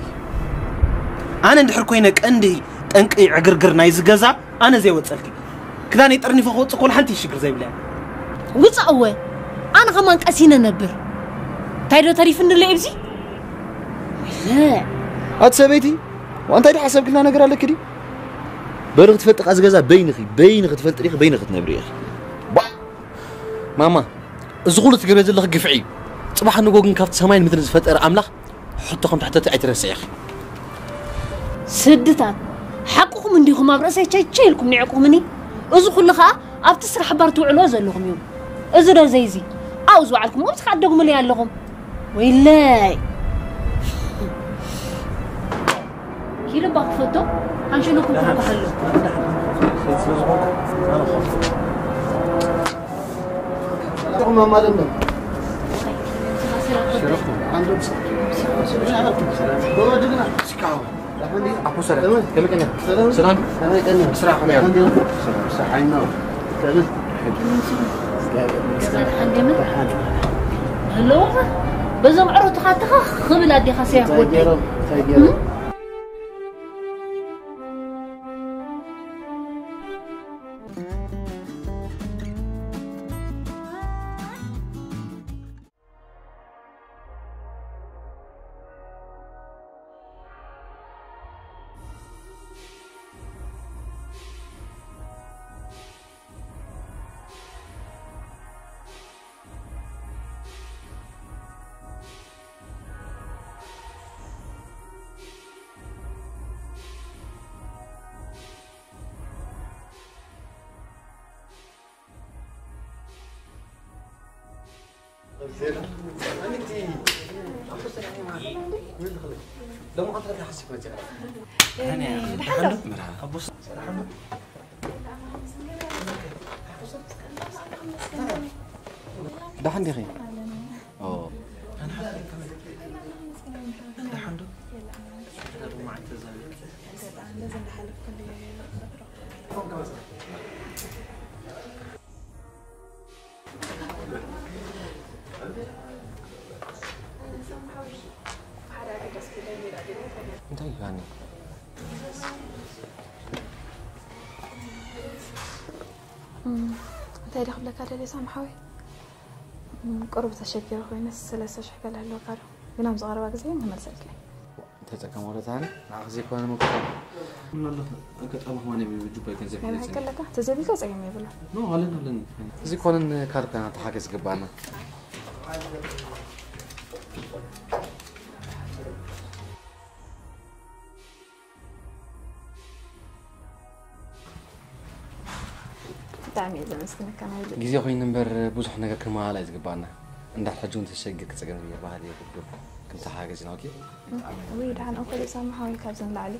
ኣነ እንድሕር ኮይነ ቀንዲ ጠንቂ ዕግርግር ናይዚ ገዛ ኣነ ዘይወጸልኪ። ክዳነይ ጠርኒፈ ክወጽእ ከሎ ሓንቲ ሽግር ዘይብለያ። ውጻእ እወ። ኣነ ከማን ቀሲነ ነብር። እንታይ ዶ ተሪፍኒ ኣሎ ኣብዚ? ወይለ። ኣቲ ሰበይቲ፣ ዋንታይ ዶ ሓሰብክልና ነገር ኣለኪ ድዩ? በሪ ክትፈልጢ ቃ ዝገዛ በይንኺ፣ በይንኺ ትፈልጢ ዲኺ፣ በይንኺ ክትነብሪ ኢኺ። ባ-፣ ማማ፣ እዚ ኩሉ ትገብሪ ዘለኺ ግፍዒ እዩ። ጽባሕ ንጎ ግን ካብቲ ሰማይን ምድርን ዝፈጠረ ኣምላኽ ሕቶ ከም ትሕተቲ ኣይትረስዒ ኢኺ። ስድታት፣ ሓቅኹም እንዲኹም ኣብ ርእሰይ ቸቸ ኢልኩም ንዕቅኹምኒ። እዚ ኩሉ ኸኣ ኣብቲ ስራሕ ባር ትውዕልዎ ዘለኹም እዩ። እዚ ዶ ዘይዚ? ኣብኡ ዝወዓልኩም፣ ኣብዚ ኸኣ ትደግሙለይ ኣለኹም። ወይለይ። ኪድ እባ ክፈቶ፣ ኣንሽሎ ክፍርኩ ከሎ። ሰላም። ሰላም። ስራሕ ከመይ ኣሎ? ሰላም። ሰላም። ሰላም። ሰላም። ሰላም። ሰላም። ሰላም። ኣለዎ። እዞም ዕሩትኻ ትኻ ክብል ኣዴኻ ሰያፍ እንታይ ወደይ። ገይሮም? እንታይ ገይሮም? ደሓን ዲኺ? ኦ። እንታይ እዩ ሃኒ? እንታይ ዶ ክብለካ ደልየ ሳሚ ሓወይ? ቁሩብ ተሸጊረ ኮይነ ሰለስተ ሽሕ ገለ ኣለካ ዶ? ግን ኣብዚ ቀረባ ግዜ ንመልሰልካ እየ። እንታይ ጸገም ኣሎ ዛኒ? ንዓኺ ዘይኮነ መብዛሕትኡ። ምን ኣለካ? ኣጋጣሚ ከማን እዩ ጁባይ ገንዘብ ናይ ሒዘ ብሓቂ ኣለካ? ተዘይብልካ ጸገም የብሉን። ኖ፣ ኣለኒ፣ ኣለኒ። እዚ ኮነ ካልካ ተሓገዝ ዝግባና። ብጣዕሚ እየ ዘመስግነካ ናይ ልቢ። ግዜ ኮይኑ እምበር ብዙሕ ነገር ክንመሃላ እዩ ዝግባና። እንዳ ሕጂ እውን ተሸጊርኪ ጸገም እየ ባህል እየ ግዱ ክንተሓገዝ ኢና። ኦኬ? ወይ ደሓን እኮ ሳሚ ሓወይ ካብዚ ንላዕሊ።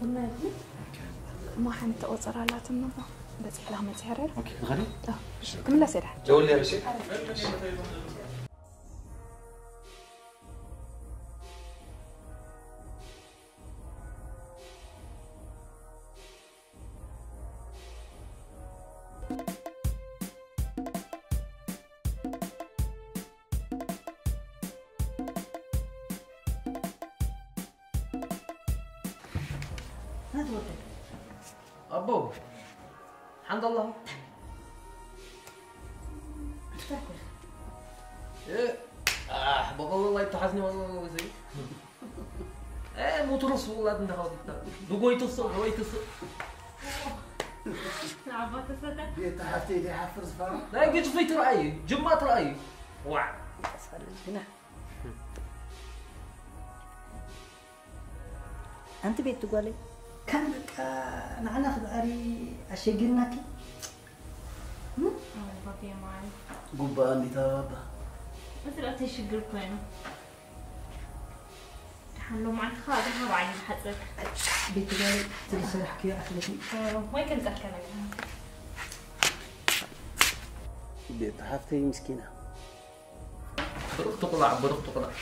እሞ ሓንቲ ቆጸራ ኣላትኒ እሞ በጺሕላ ክመጽእ ይሕረር። ኦኬ፣ ንኸዲ? ኣዎ፣ እሺ፣ ክምለስ እየ ደሓን። ደውል እሺ። ኣቦ ሓንዳ ኣላ። እ፣ ኣሕ፣ በቐሎ ላይ ተሓዝኒ በቐሎ ዘይ። እ፣ ሙትሮስ ውላድ እንዳኸው ድጎይትስ፣ ጎይትስ። ንዓባ ተሰዳ። ቤት ሓፍተይ ዘይሓፍር ዝፈራ። ናይ ግጭ ፍይ ትረኣይ፣ ጅማ ትረኣይ። ዋዕ። ተሳለጅና። ኣንቲ ቤት ጓለይ፣ ከም በቃ ንዓና ክትዕሪ ኣሸጊርናኪ። ኣይ፣ ባቢ ማይ። ጉባኣ እንዲታ ባባ። እዚ ራእተይ ሽግር ኮይኑ። ደሓን ሎማዓንቲ ከዓ እግርኻ ብዓይኒ ዝሓፀብ። ቤት ጓለይ፣ እቲ ዝሰራሕክዮ ኣትለቲ። እ፣ ወይ ከምፀልካ ነገር። ቤት ሓፍተይ ምስኪና። ብሩኽ ትቑላዕ፣ ብሩኽ ትቑላዕ።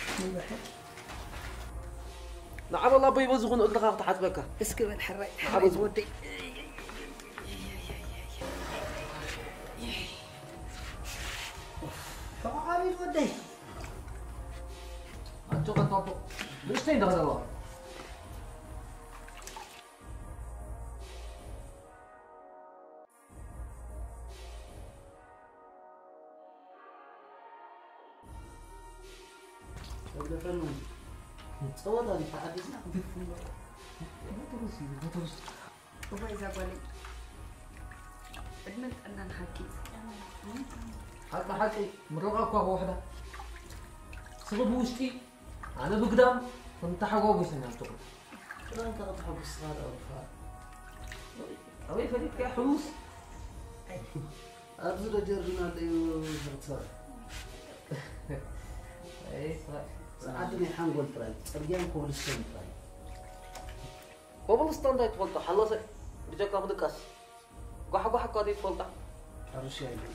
ንዓ በል ኣቦይ በዚ ኹን እግርኻ ክትሓጽበካ። እስኪ በል ሕራይ፣ ንዓ በዚ ኹን። ወደይ። ተቓዓሚት ወደይ። ኣጆኻ ኣቦ። ንእሽተይ እንዳኸዳ ኣለዋ። ጸወታ ድዩ ተሓዲስና? እዋይ እዛ ጓለይ። ዕድመን ጥዕናን ሃብኪ። ሓቂ ሓቂ ምረቓ እኳ ብውሕዳ። ስኺ ብውሽጢ ኣነ ብግዳም ክንተሓጓጒሰና ንትኹን። ክዳንካ ከተሐጉስኻ ደኣ ወድኻ። ኣበይ ፈሊጥካ ሕሙስ? ኣብዚ ዶ ጀርዲን ኣሎ እዩ ዝርትሰር? ኣይ፣ ስራሕ። ጸዓት ናይ ሓንጎል ጥራይ፣ ጽርግያን ኮብልስቶን ጥራይ። ኮብልስቶን እንታይ ትፈልጦ? ሓሎሰ ብጀካ ምድቃስ። ጓሕጓሕ እኳ ዘይትፈልጣ። ሕርሻ የለን።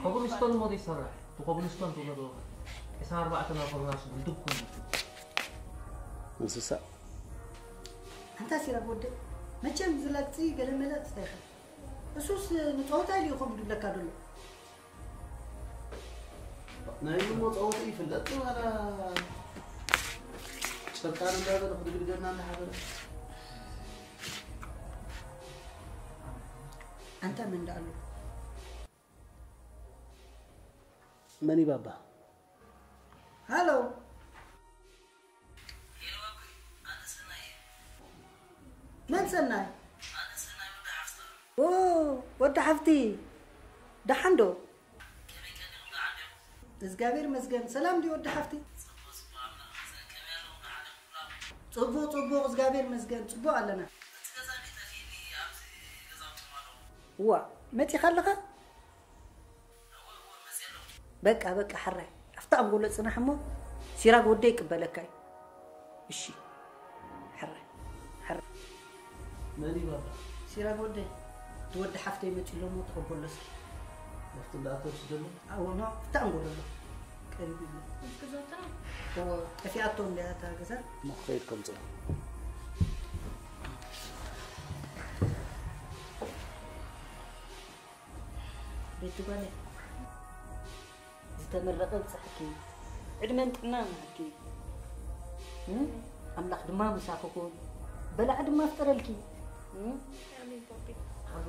ኮብልስቶን እሞ ዘይሰርሕ፣ እቲ ኮብልስቶን ትብሎ ዘለኻ። ዕስራን ኣርባዕተን ኣብ ኮሮና ሽጉል ድብ ኮይኑ። እንስሳ። ኣንታ ሲራክ ወደይ፣ መቸም ዝለቅጺ ገለመለ ጽተይኻ። እሱስ ንጸወታ ኢሉ ይኸውን ድብለካ ደሎ። ናይ እሞ ጸወታ ይፍለጥ ዋላ ጨካን እንዳበለ ክድግድገና እንዳሓደረ። ኣንታ መን ደኣ ኣሎ? መን እዩ ባባ? ሃሎ። መን ሰናይ? ኦ፣ ወዲ ሓፍቲ። ደሓን ዶ? እግዚኣብሔር ይመስገን። ሰላም ድዩ ወዲ ሓፍቲ? ጽቡቕ፣ ጽቡቕ፣ እግዚኣብሔር ይመስገን። ጽቡቕ ኣለና። ዋ፣ መጺኻ ኣለኻ? በቃ፣ በቃ፣ ሕራይ። ኣብታ ኣንጎሎ ጽናሕ እሞ ሲራክ ወደይ ይቅበለካ እዩ። እሺ፣ ሕራይ፣ ሕራይ። መን እዩ ባባ? ሲራክ ወደይ። እቲ ወዲ ሓፍተይ መጺኡ ኣሎ እሞ ተቐበሎ እስኪ። ናብቲ እንዳኣተወ ስደሎ? ኣዎ፣ ኖ፣ ኣብታ ኣንጎሎ ኣሎ። ቀሪቡ ኣሎ። እዎ፣ ጠፊኣቶ እንድያ እታ ገዛ። እሞ ክኸይድ ከምጽኦ። ቤቲ ጓለይ፣ ዝተመረቐ ይብፅሓኪ፣ ዕድመን ጥዕናን ይሃብኪ። እም? ኣምላኽ ድማ ምሳኺ ኩን፣ በላዒ ድማ ፍጠረልኪ። እም? ኣሜን ባቢ። ኣቦ።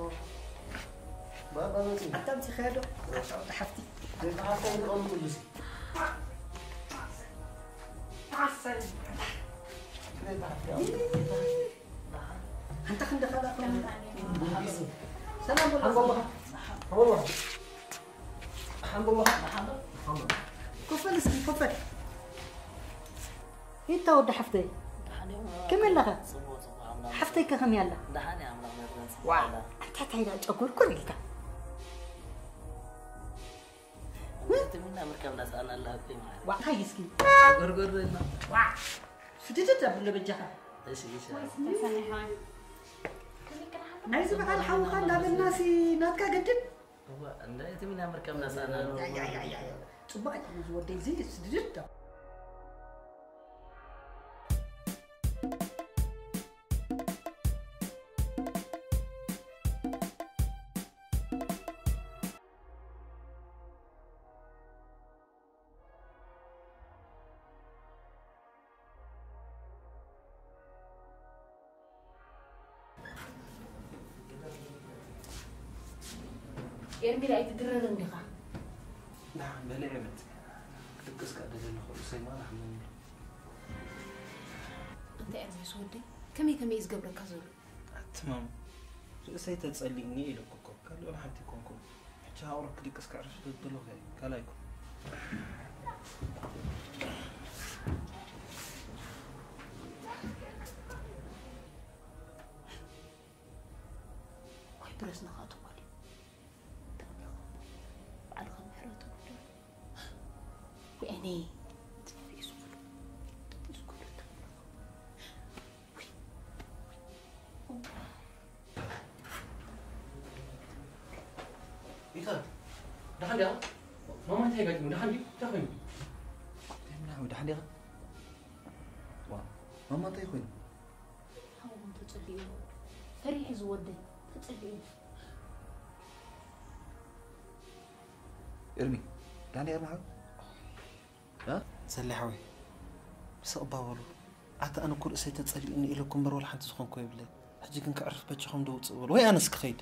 ባባ መፂ። ኣታ ኣምፂኻዮ ዶ? ኣታ ወዲ ሓፍቲ። ቤት ሓፍቲ ይቐሉ ኩሉ ሲ። ኣንታ ክንዲ ካልእ ሰላም በሉ። ሓንጎማ። ሓንጎማ። ሓንጎማ። ኮፈል እስኪ ኮፈል። ይታ ወዲ ሓፍተይ። ከመይ ኣለኻ? ሓፍተይ ከ ከመይ ኣላ? ደሓን እያ ኣምላኽ ይመስገን። ዋ፣ ኣንታ እንታይ ደኣ ጨጎርጎር ኢልካ? ትምና ምርካብ ናስኣና ኣላ ሃብተይ ማለት። ዋ፣ እንታይ እስኪ? ጨጎርጎር ኢልና። ዋ፣ ስድድድ ኣብሎ በጃኻ። እሺ፣ እሺ። ናይዚ በዓል ሓውኻ እንዳበልናሲ ናትካ ገድል? እዋ፣ እንዳ እቲ ሚና ምርካብ ናሳና። ያ፣ ያ፣ ያ፣ ያ፣ ያ። ጽቡቕ ኣይኮነን ዝወደይ፣ እዚ ስድድድ ዶ? ኤርሚል ኣይትድረርን ዲኻ? ንዓ በልዕ በት ክድቅስ ከኣ ደለኹ ርእሰይ ማራ ሓመኒ። እንታይ ኣርሚስ ወደይ ከመይ ከመይ እዩ ዝገብረካ ዘሎ? ኣትማም ርእሰይ ተጸሊእኒ ኢለኩ እኮ ካልእ ሓንቲ ኮንኩ። ሕጂ ሃውረ ክድቅስ ከዕርፍ ደለኹ ካልኣይኩ። ኣይብረስና ኻቶ ጓል። ባዕልኻ ምሕረቱ ጉዳይ። ወይኔ፣ ተፊስ ኩሉ፣ ተፊስ ኩሉ ተብሎ። ይኸ፣ ደሓን ድያ? ማማ እንታይ ገጢሙ? ደሓን ድዩ? እንታይ ኮይኑ? ደሓን ዲኻ? ዋ፣ ማማ እንታይ ኮይኑ? ሓውኹም ተጸሊኡ። ፈሪሑ ዝወደይ ተጸሊኡ። ኤርሚ፣ ዳኒ ኤርሚ ሓው? እ? ሰሌ ሓወይ፣ ስቕ እባ በሉ። ኣታ ኣነ እኮ ርእሰይ ተጸሊኡኒ ኢለኩም እምበር ወላ ሓንቲ ዝኾንኩ የብለይ። ሕጂ ግን ከዕርፍ በጃኹም ደው ውጽእ በሉ። ወይ ኣነስ ክኸይድ።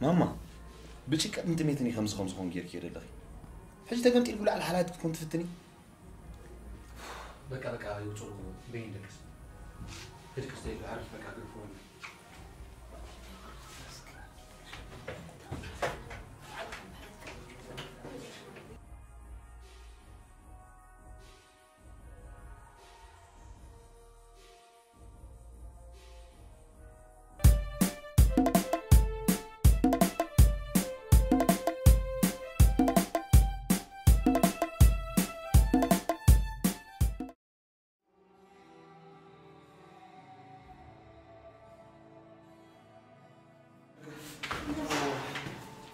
ማማ፣ ብጭንቀትን ጥሜትን እዩ ከምዚ ከም ዝኾን ጌርክዮ ዘለኺ። ሕጂ ተገምጢልኪ ብላዕሊ ሓላይት ክትኮን ትፍትኒ? በቃ በቃ ይውፅኡ በይን ደቅስ ህድቅስ ዘይዱ ዓርፍ በቃ ግርፎ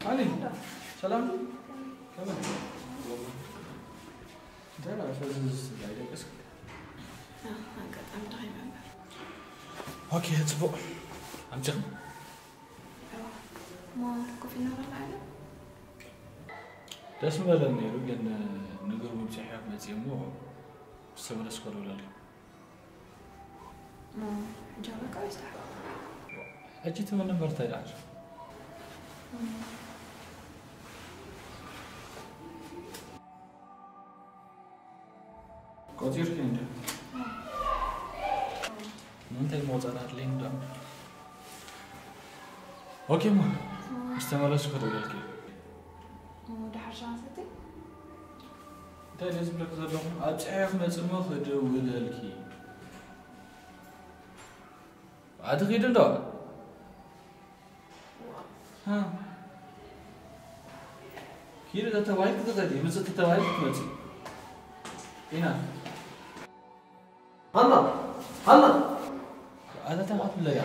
ኣሊ ሰላም ከመይ እንታይ ደኣ ፈዝዝ ትብሊ ኣይደቀስክ? ኣጋጣሚ ደኺመ እምበር። ኦኬ ጽቡቕ ኣምጪኺ እሞ ኮፊ እናበላዕ ዶ? ደስ ምበለን ነይሩ፣ ግን ንግርሙ ብፅሒፍ መፅእ እሞ ዝተመለስኩ ደውለልኪ። ሕጃበካ ይስራሕ። ሕጂ ትምኒ እምበር እንታይ ደኣ? ቆፂርኪ እንዲ ምንታይ መውፃእና ኣድለይኒ ዶ? ኦኬ እሞ ምስ ተመለስኩ ክደውለልኪ። ድሓር ሻንሰቲ እንታይ ደስ ዝብለኪ ዘለኹ ኣብ ፀሓይ ክመፅእ እሞ ክደውለልኪ። ኣቲ ኺድ እንዶ ኪድ ተተባሂል ክትኸዲ ምፅእ ተተባሂል ክትመፅእ ኢና። ሃና ሃና ኣታ እንታይ ክትብለያ?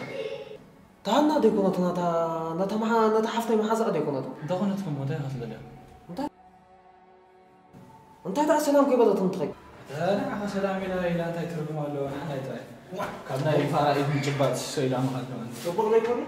ታሃና ደይኮነት ናታ ናታ መሓ ናታ ሓፍታይ መሓዛኣ ደይኮነት እንተኾነት ከሞ እንታይ ክትብለያ? እንታይ እንታይ ደኣ ሰላም ከይበለትኒ ትኸይድ? ንዓኻ ሰላም ኢላ ኢላ እንታይ ትርጉም ኣለዎ? ንዓኻ ጥራይ ካብ ናይ ፋራ ኢድ ምጭባጥ ሲሶ ኢላ ምኻድ ማለት እዩ። ጽቡቕ ዘይኮነ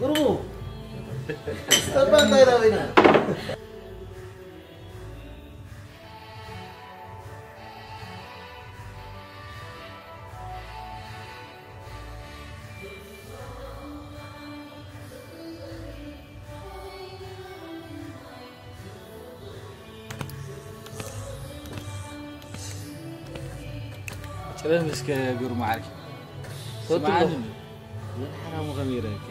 ግርሙ ስተባ እንታይ ዳበይና ጭረን እስከ ግርሙ ዓርኪ ሰትሎ ስምዓኒ ምን ሓራሙ ከመይ ይረከ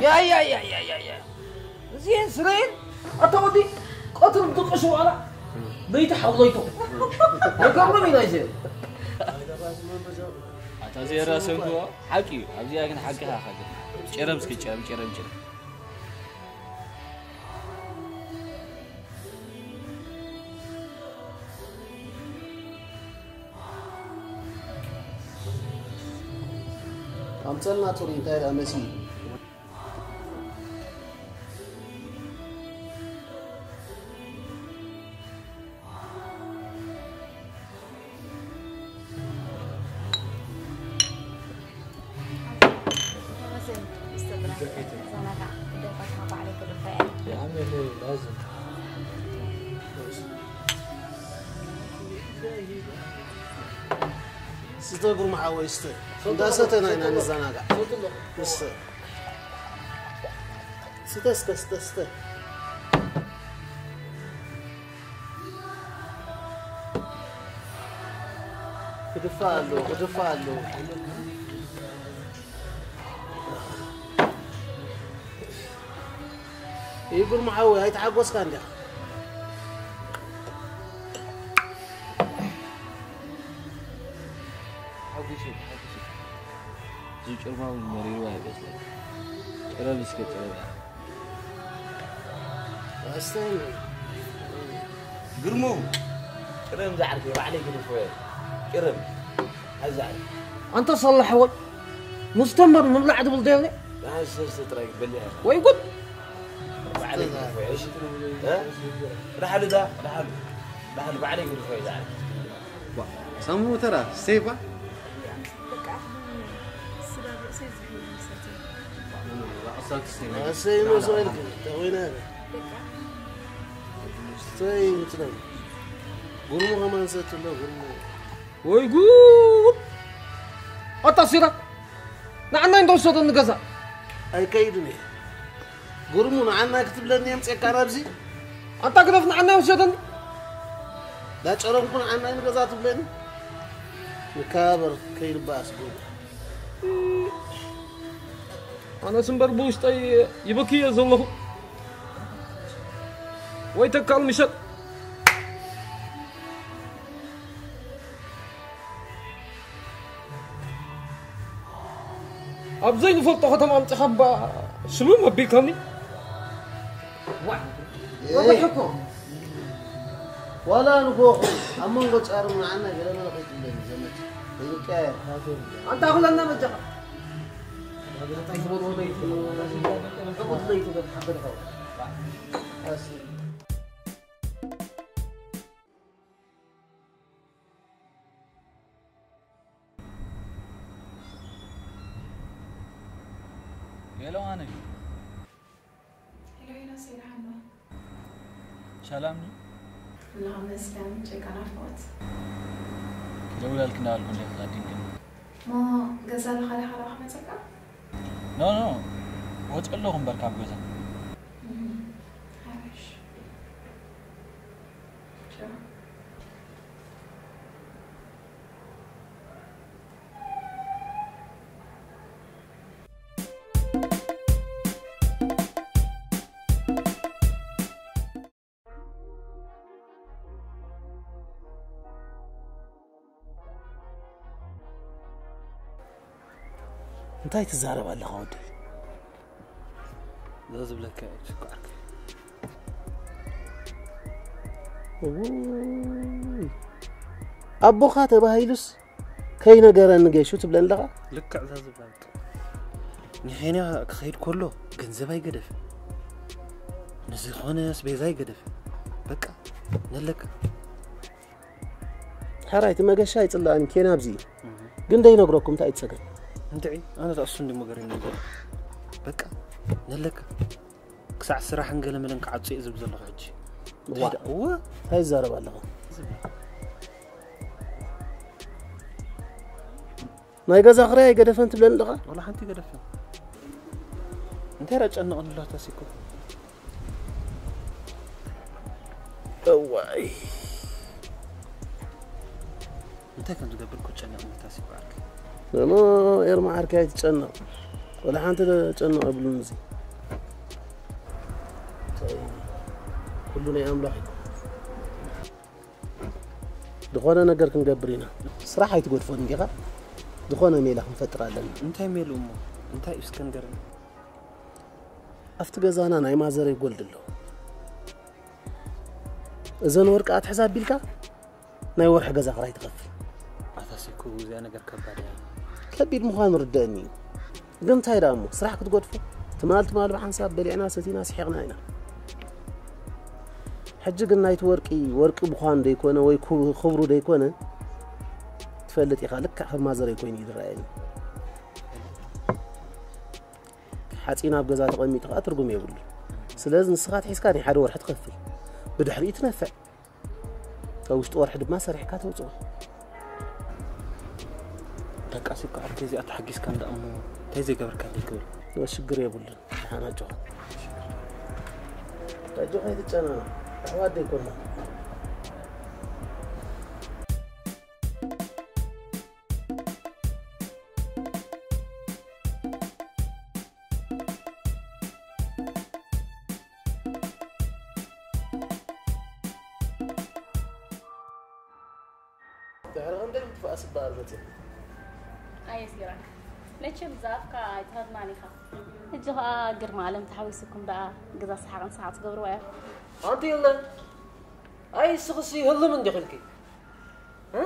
ያያያያያያ እዚኤን ስረኤን ኣታ ወዲ ቀትር ድቅሽ ዋላ ለይቲ ሓውለይቶ የጋብሮም ኢና ይዘ ኣታ ዘየራ ሰንክዎ ሓቂ እዩ። ኣብዚኣ ግን ሓቂ ኢኻ ከግር ጭረም እስኪ ጭረም ጭረም ጭረም ኣምፀልና ፅሩይ እንታይ ደኣ መሲ ስተ ጉርማ ሓወይ ስተ እንዳሰተና ኢና ንዘናጋዕ ስተ ስተ ስተ ስተ ስተ ክድፋ ኣሎ ክድፋ ኣሎ ይጉርማ ሓወይ ኣይተሓጎስካ እንዲኻ ሓጉሱ ሓጉሱ ዝጭርማው መሪሩ ኣይበስለን ጭረብ እስከ ጭረብ ኣስተውዕል ግርሙ ጭረም ዝዓርከ ባዕለይ ግድፎ ጭረም ኣዛዕር ኣንተ ሰላሕ ወል ሙስተምበር ምብላዕ ትብል ደብለ ዳሃይ ሰስተ ጥራይ በሊያ ወይ ጉድ ባዕለይ ግድፎ እሺ እ ዳሓሉ ዳ ዳሓሉ ዳሓሉ ባዕለይ ግድፎ ይዛዕር ሰሙ ተራ ሴፋ በቃ ስጋ ብርእሰይ ዝብሉ ይሰትዩ ኣሰይ መሰልክ ተወይና በቃ ስተይ እንትለን ጉርሙ ከማን ሰትሎ ጉርሙ ወይ ጉድ ኣታ ሲራክ፣ ንዓናይ እንተወሰደኒ ገዛ። ኣይከይድን እየ። ጉርሙ ንዓናይ ክትብለኒ የምፅእካ ናብዚ? ኣንታ ግደፍ፣ ንዓናይ ወሰደኒ። ዳጨረምኩ ንዓናይ ንገዛ ትብለኒ? ንከባበር ከይድበኣስ ጉርሙ። ኣነስ እምበር ብውሽጠይ ይበኪ እየ ዘለኹ። ወይ ተካል ምሸት። ኣብ ዘይንፈልጦ ከተማ ኣምፂኻ እባ ሽምም ኣቢልካኒ። ዋ፣ ወግሕ እኮ። ዋላ ንጎኹ ኣብ መንጎ ጫርም ንዓና ገለ መለ ከይትብለኒ ዘመድ። ከይንቀያየር። ኣንታ ኣኹለና በጃኻ። ጋዜጣ ይትበልዎ ለይቲ፣ ዕቁት ለይቲ በል ሓበልኻ። ኣስ- ሄሎ፣ ኣነ። ሄሎ፣ ሄሎ፣ ሰይድ ሓና። ሰላም ነው? ኣምላኽ ይመስገን፣ ጨካ ናፍቆት። ክደውላልክ እንዳበልኩ እንዴት ታዲንግን? ሞ ገዛ ለኻ ለኻ ለኻ መጸካ? ኖ፣ ኖ፣ ወጽእ ኣለኹ እምበር ካብ ገዛ። እም፣ ሓሪሽ። ቻው። እንታይ ትዛረብ ኣለኻ ወደይ? እዛ ዝብለካ እየ፣ ሽኮር። እውይ፣ ኣቦኻ ተባሂሉስ ከይነገረኒ ጌሹ ትብለኒ ኣለኻ? ልክዕ እዛ ዝብላ በቃ። ንኬንያ ክኸይድ ከሎ ገንዘብ ኣይገደፈ፣ ንዝኾነ ኣስቤዛ ኣይገደፈ። በቃ ነለካ። ሓራይ፣ እቲ መገሻ ኣይጽላእን፣ ኬንያ ኣብዚ እዩ። እህ። ግን ደይነግረኩም እንታይ እዩ ጸገም? እንድዒ፣ ኣነ እሱ እንዲ መገረኒ ዘሎ። በቃ ነለካ። ክሳዕ ስራሕን ገለመለን ክዓጹ እየ ዝብል ዘለኹ ሕጂ። ዋ። እንታይ ዳ-፣ እወ። እንታይ ይዛረብ ኣለኻ? ዝብል። ናይ ገዛ ክራይ ኣይገደፈን ትብለኒ ኣለኻ? ወላ ሓንቲ ገደፈን። እንታይ ዳ ጨነቐኒ ኣሎ ኣታ ሲኮ? እዋይ። እንታይ ከም ዝገብር እኮ ጨነቐኒ ኣታ ሲኮ ዓርከይ። እሞ ኤርማ ዓርከይ ኣይትጨነቕ። ወላ ሓንቲ ጨነቕ የብሉን እዚ። እንታይ ኩሉ ናይ ኣምላኽ እዩ። ዝኾነ ነገር ክንገብር ኢና። ስራሕ ኣይትገድፎን እንዲኻ? ዝኾነ ሜላ ክንፈጥር ኣለና። እንታይ ሜሉ እሞ? እንታይ እዩ እስከ ንገረኒ። ኣብቲ ገዛና ናይ ማዘረይ ጎልድ ኣሎ። እዘን ወርቂ ኣትሕዝ ኣቢልካ ናይ ወርሒ ገዛ ክራይ ትኸፍል። ኣታ ሲኮ፣ እዚኣ ነገር ከባድ እያ። ከቢድ ምዃኑ ርደአኒ እዩ። ግን እንታይ ደኣ እሞ፣ ስራሕ ክትገድፎ? ትማል ትማል ብሓንሳብ በሊዕና ሰቲና ስሒቕና ኢና። ሕጂ ግን ናይቲ ወርቂ፣ ወርቂ ምዃኑ ደይኮነ ወይ ኩ-፣ ክብሩ ደይኮነ ትፈልጥ ኢኻ። ልክዕ ከም ማዘረይ ኮይኑ እዩ ዝረኣየኒ። ሓፂን ኣብ ገዛ ተቐሚጡ ከዓ ትርጉም የብሉ። ስለዚ ንስኻ ኣትሒዝካ ናይ ሓደ ወርሒ ትኸፍል። ብድሕሪኡ ትነፍዕ። ኣብ ውሽጢ ወርሒ ድማ ሰሪሕካ ተውፅኦ። በቃ፣ ሲኮ ዓርከይ፣ እዚኣ ተሓጊዝካ እንዳ እሞ እንታይ ዘይገበርካለይ ክብል። ሽግር የብሉን። ደሓን ኣጆኻ። ኣጆኻ፣ ኣይትጨናነቕ። ኣሕዋት ዶ ኣይኮንና? ድሕሪ ክንደይ ምጥፋእ ስበኣል መፅእ? ኣየ ሲራክ፣ መቸም ዝኣፍካ ኣይትሃድማን ኢኻ። ሕጂ ኸኣ ግርማ ኣለም ተሓዊስኩም ደኣ ገዛ ሰሓቕን ሰሓቕ ትገብርዋ እያ። ኣንቲ የለ፣ ኣይ እስኽሲ ህልም እንዲኺ ኢልኪ? እ?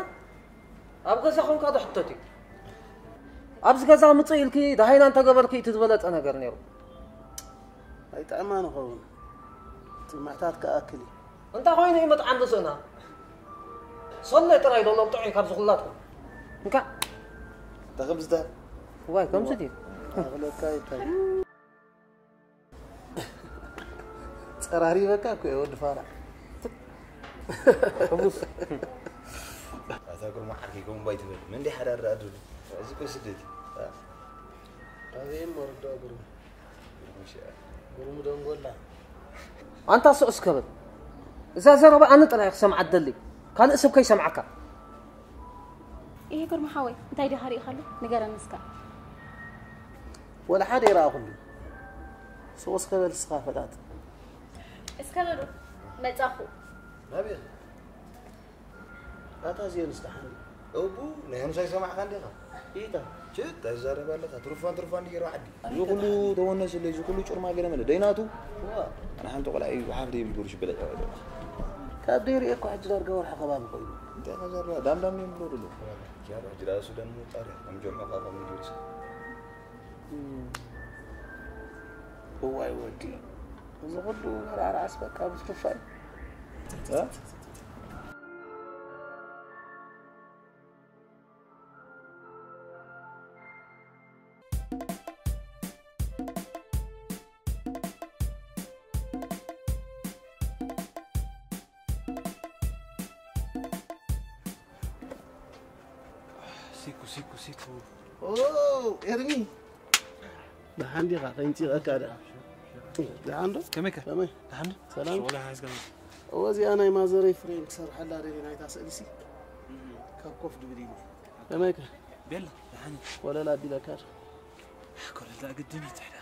ኣብ ገዛ ኾንካ ዶ ሕተት እዩ? ኣብዚ ገዛ ምጽእ ኢልኪ ደሃይና እንተገበርኪ እቲ ዝበለጸ ነገር ነይሩ። ኣይጥዕማን ይኸውን። እቲ ምሕታት ክኣክል እዩ። እንታይ ኮይኑ እዩ መጥዓም ርእስና? ሰለ ጥራይ ዶ ለምጥዑ እዩ ካብዚ ኩላትኩም? እንካ። ተኽብዝተ። ዋይ፣ ከምዚ ድዩ? ኣኽለካ ይታይ። ጸራሪበካ እኮ እየ ወዲ ፋራ። ሕቡስ። ኣታ ግርማ ዓርከይ፣ ከምኡ ባይትበል። መን ድዩ ሓዳር ደኣ ድሉ? እዚ እኮ ስደት እዩ። ኣበይም ወርዶ ግሩም። ግሩም ደንጎላ። ኣንታ ስቕ እስከ በል። እዛ ዘረባ ኣነ ጥራይ ክሰምዓ ደሊ። ካልእ ሰብ ከይሰምዓካ። ይሄ ግርማ ሓወይ፣ እንታይ ዲኻ ርኢኻሉ? ንገረኒ እስካ። ወላ ሓደ ይረኣኹሉ። ስቕ እስከ በል እስኻ ፈጣጥ። እስከ በሉ፣ መጻኹ። ናበይ? ኣታ እዚኤን ዝተሓኒ። እቡ፣ ናይ ሄኖስ ኣይሰማዕካን ዲኻ? ኢታ። ችት፣ ኣይዛረብ ኣለኻ። ትሩፋን ትሩፋን ድዩ ዓዲ? እዚ ኩሉ ተወነስለይ፣ እዚ ኩሉ ጩርማ ገለ መለ። ደይናቱ? እዋ። ኣነ ሓንቲ ቆልዓ እዩ፣ ሓፍ ደይብል ጉርሽ በለዕ። ካብ ደይርኢ እኮ ሕጂ ዳርጋ ወርሒ ከባቢ ኮይኑ። እንታይ ከዛረባ? ዳምዳም እዮም ብሎ ድሎ። ጃራ፣ ጅራ ሱዳን ምውጣር፣ ከም ጀምዑ ካብ ምድሪስ። እም። እዋይ ወዲ። እዚ ኩሉ መራርዓስ በቃ ብትሩፋይ። እ? ሲኩ፣ ሲኩ፣ ሲኩ። ኦ፣ ኤርሚ። ደሓን ዲኻ? ከይንፂቐካ ዳ። ደሓን ዶ? ከመይ ከ? ከመይ? ደሓን ዶ? ሰላም? ሸወላ ሓዝካ። እወ፣ እዚኣ ናይ ማዘረይ ፍሬም ክሰርሓላ ደልየ ናይታ ስእሊ ሲ። ካብ ኮፍ ድብል ኢለ። ከመይ ከ? ቤላ፣ ደሓን። ወለላ ኣቢለካ ዶ? ኮለላ ግድን እዩ ትሕዳ።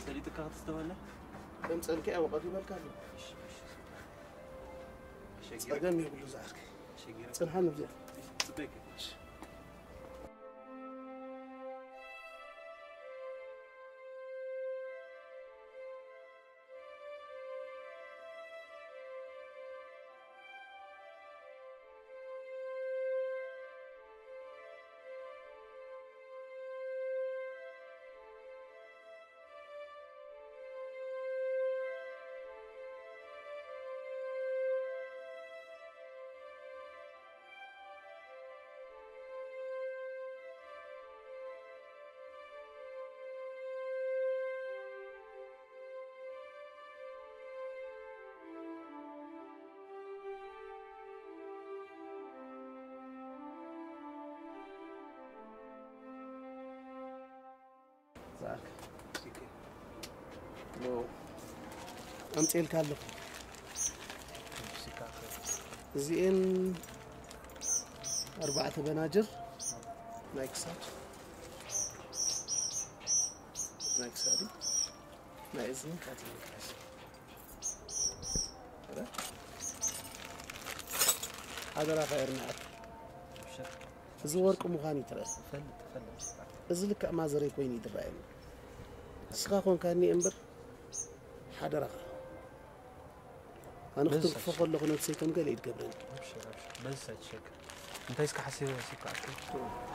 ሰሊጥካ ክትስተዋለ? ከም ጸንኪ ኣወቀት ይበልካ ኣሎ። ጸገም የብሉ ዝዓርከይ። ጽንሓ ንብዚኣ። ዛክ። ሎ፣ ኣምፅኤልካ ኣለኹ። እዚኤን ኣርባዕተ በናጅር ናይ ክሳድ፣ ናይ ክሳድ፣ ናይ እዝኒ ካቲም። ሓደራኻ ኤርምያስ። እዚ ወርቂ ምዃኑ ይትረፍ። እፈልጥ፣ እፈልጥ። እዚ ልክዕ ማዘረይ ኮይኑ ይድረኣየኒ። ንስኻ ኮንካኒ እምበር ሓደራኻ። ኣነ በዚ ክትንክፎ ሳይት። ከለኹ ነብሰይ ከም ገለ እዩ ትገብረኒ። ኣብሽር፣ ኣብሽር። በዚ ሳይት ሸክ። እንታይ እስከ ሓሲበ ወሲድካ ኣትከ?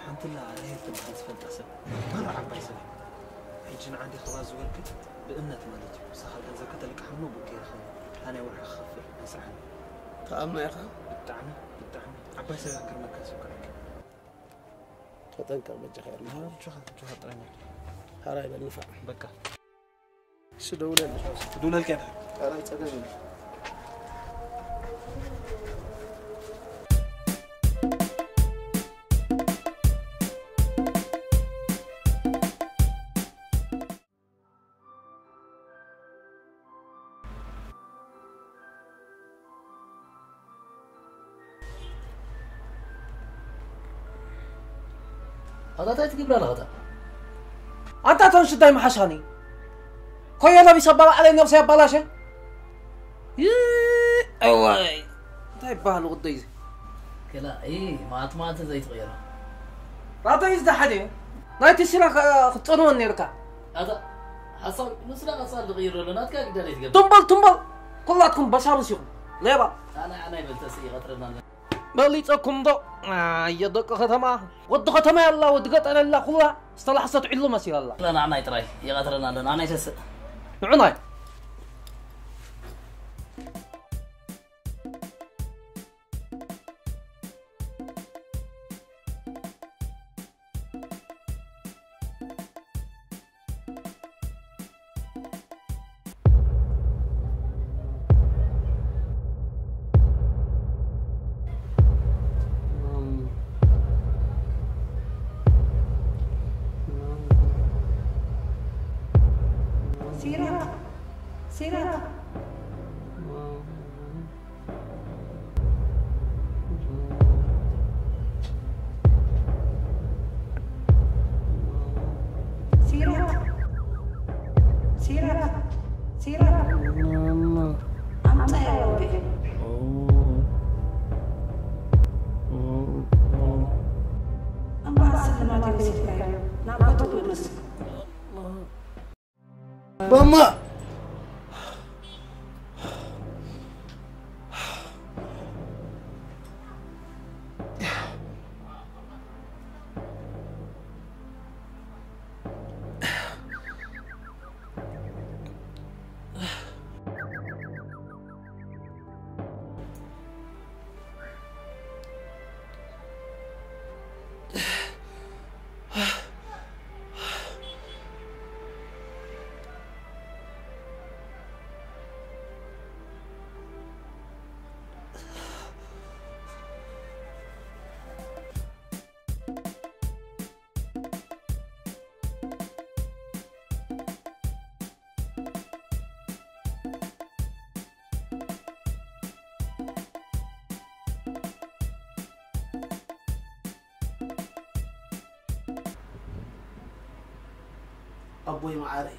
ሓንቲ ላ ራሄል ትበሃል ዝፈልጣ ሰብ። ማራ ዓባይ ሰብ። ሕጂ ንዓንዲ ከባቢ ዝበልክ ብእምነት ማለት እዩ። ንስኻ ገንዘብ ከተልቅሓ እሞ ብኡ ገይረ ኸ ኣነ ወርሒ ክኸፍል ናይ ስራሕኒ። ትኣምና ኢኻ? ብጣዕሚ፣ ብጣዕሚ። ዓባይ ሰብ ክርመካ ሰብ ክረክብ። ተጠንቀቕ በጃኻ ኤርሚ። ኣጆኻ፣ ኣጆኻ ጥራይ ማለት። ሓራይ በል ንፋዕ። በቃ። እሺ፣ ደውለልኝ። ክድውለልካ እየ። ኧረ ኣይጸገምን። ኣታ እንታይ ትገብር ኣለኻ ኣታ? ኣንታ እቶም ሽዳይ መሓሻኒ። ኮዮ ለቢሰ ኣባባዕለይ ነብሰይ ኣባላሸ። ይ-፣ እዋይ። እንታይ ይበሃል ጉዳይ እዚ? ክላ፣ እ፣ ማት ማት ዘይትቕየሮ። ራተይ እዚ ሓደ እዩ። ናይቲ ስራ ከ-፣ ክትጸንወን ነርካ። ኣታ፣ ሓሳብ፣ ንስና ቀጻል ዝቕይር ዘሎ፣ ናትካ ግዳ ዘይትገብር። ትም በል፣ ትም በል። ኩላትኩም በሻሩስ ኢኹም። ሌባ። ኣና፣ ኣና ይበል ተስኢ ይቐትረና ኣሎ። በሊጸኩም ዶ? ኣየ ደቂ ከተማ። ወዲ ከተማ ያላ፣ ወዲ ገጠር ያላ፣ ኩላ ዝተላሕሰት ዒሉ መሲላ ኣላ። ላ ንዓናይ ጥራይ ይቐትረና ኣሎ፣ ንዓናይ ተስእ። ንዑናይ። ሲራክ፣ ሲራክ፣ ሲራክ፣ ሲራክ፣ ሲራክ፣ ኣምጻያ ወዲ። እምበኣር ስልማት ወሲድካዮ ናብ ቦትኡ ይመስል። ማማ። ኣቦይ መዓረይ፣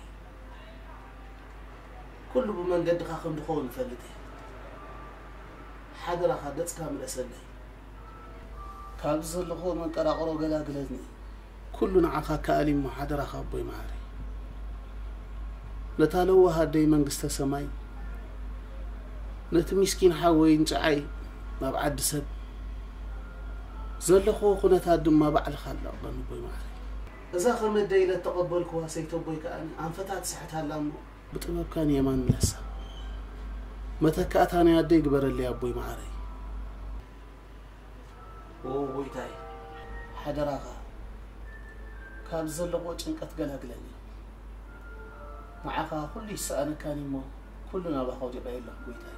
ኩሉ ብመንገድኻ ከም ድኸውን እፈልጥ እየ። ሓደራኻ ገጽካ ምለሰለይ። ካብዚ ዘለኹዎ መንቀራቕሮ ገላግለኒ። ኩሉ ንዓኻ ከኣል እሞ ሓደራኻ ኣቦይ መዓረይ። ነታ ለዋህ ኣደይ መንግስተ ሰማይ፣ ነቲ ሚስኪን ሓወይን ጭዓይ ናብ ዓዲ ሰብ፣ ዘለኹዎ ኩነታት ድማ ባዕልኻ ኣለቕበኒ ኣቦይ መዓረይ። እዛ ከም ኣደ ኢለ እተቐበልክዋ ሰይቲ ኣቦይ ከኣ ኣንፈታ ትስሕት ኣላ እሞ፣ ብጥበብካ ንየማን ምለሳ። መተካእታ ናይ ኣደይ ግበረለይ ኣቦይ መዓረይ። ኦ ጎይታይ፣ ሓደራኻ ካብ ዘለኹዎ ጭንቀት ገላግለኒ። ንዓኻ ኩሉ ይሰኣነካን እሞ፣ ኩሉ ናባኻ ወዲቐ ኣለኹ ጎይታይ።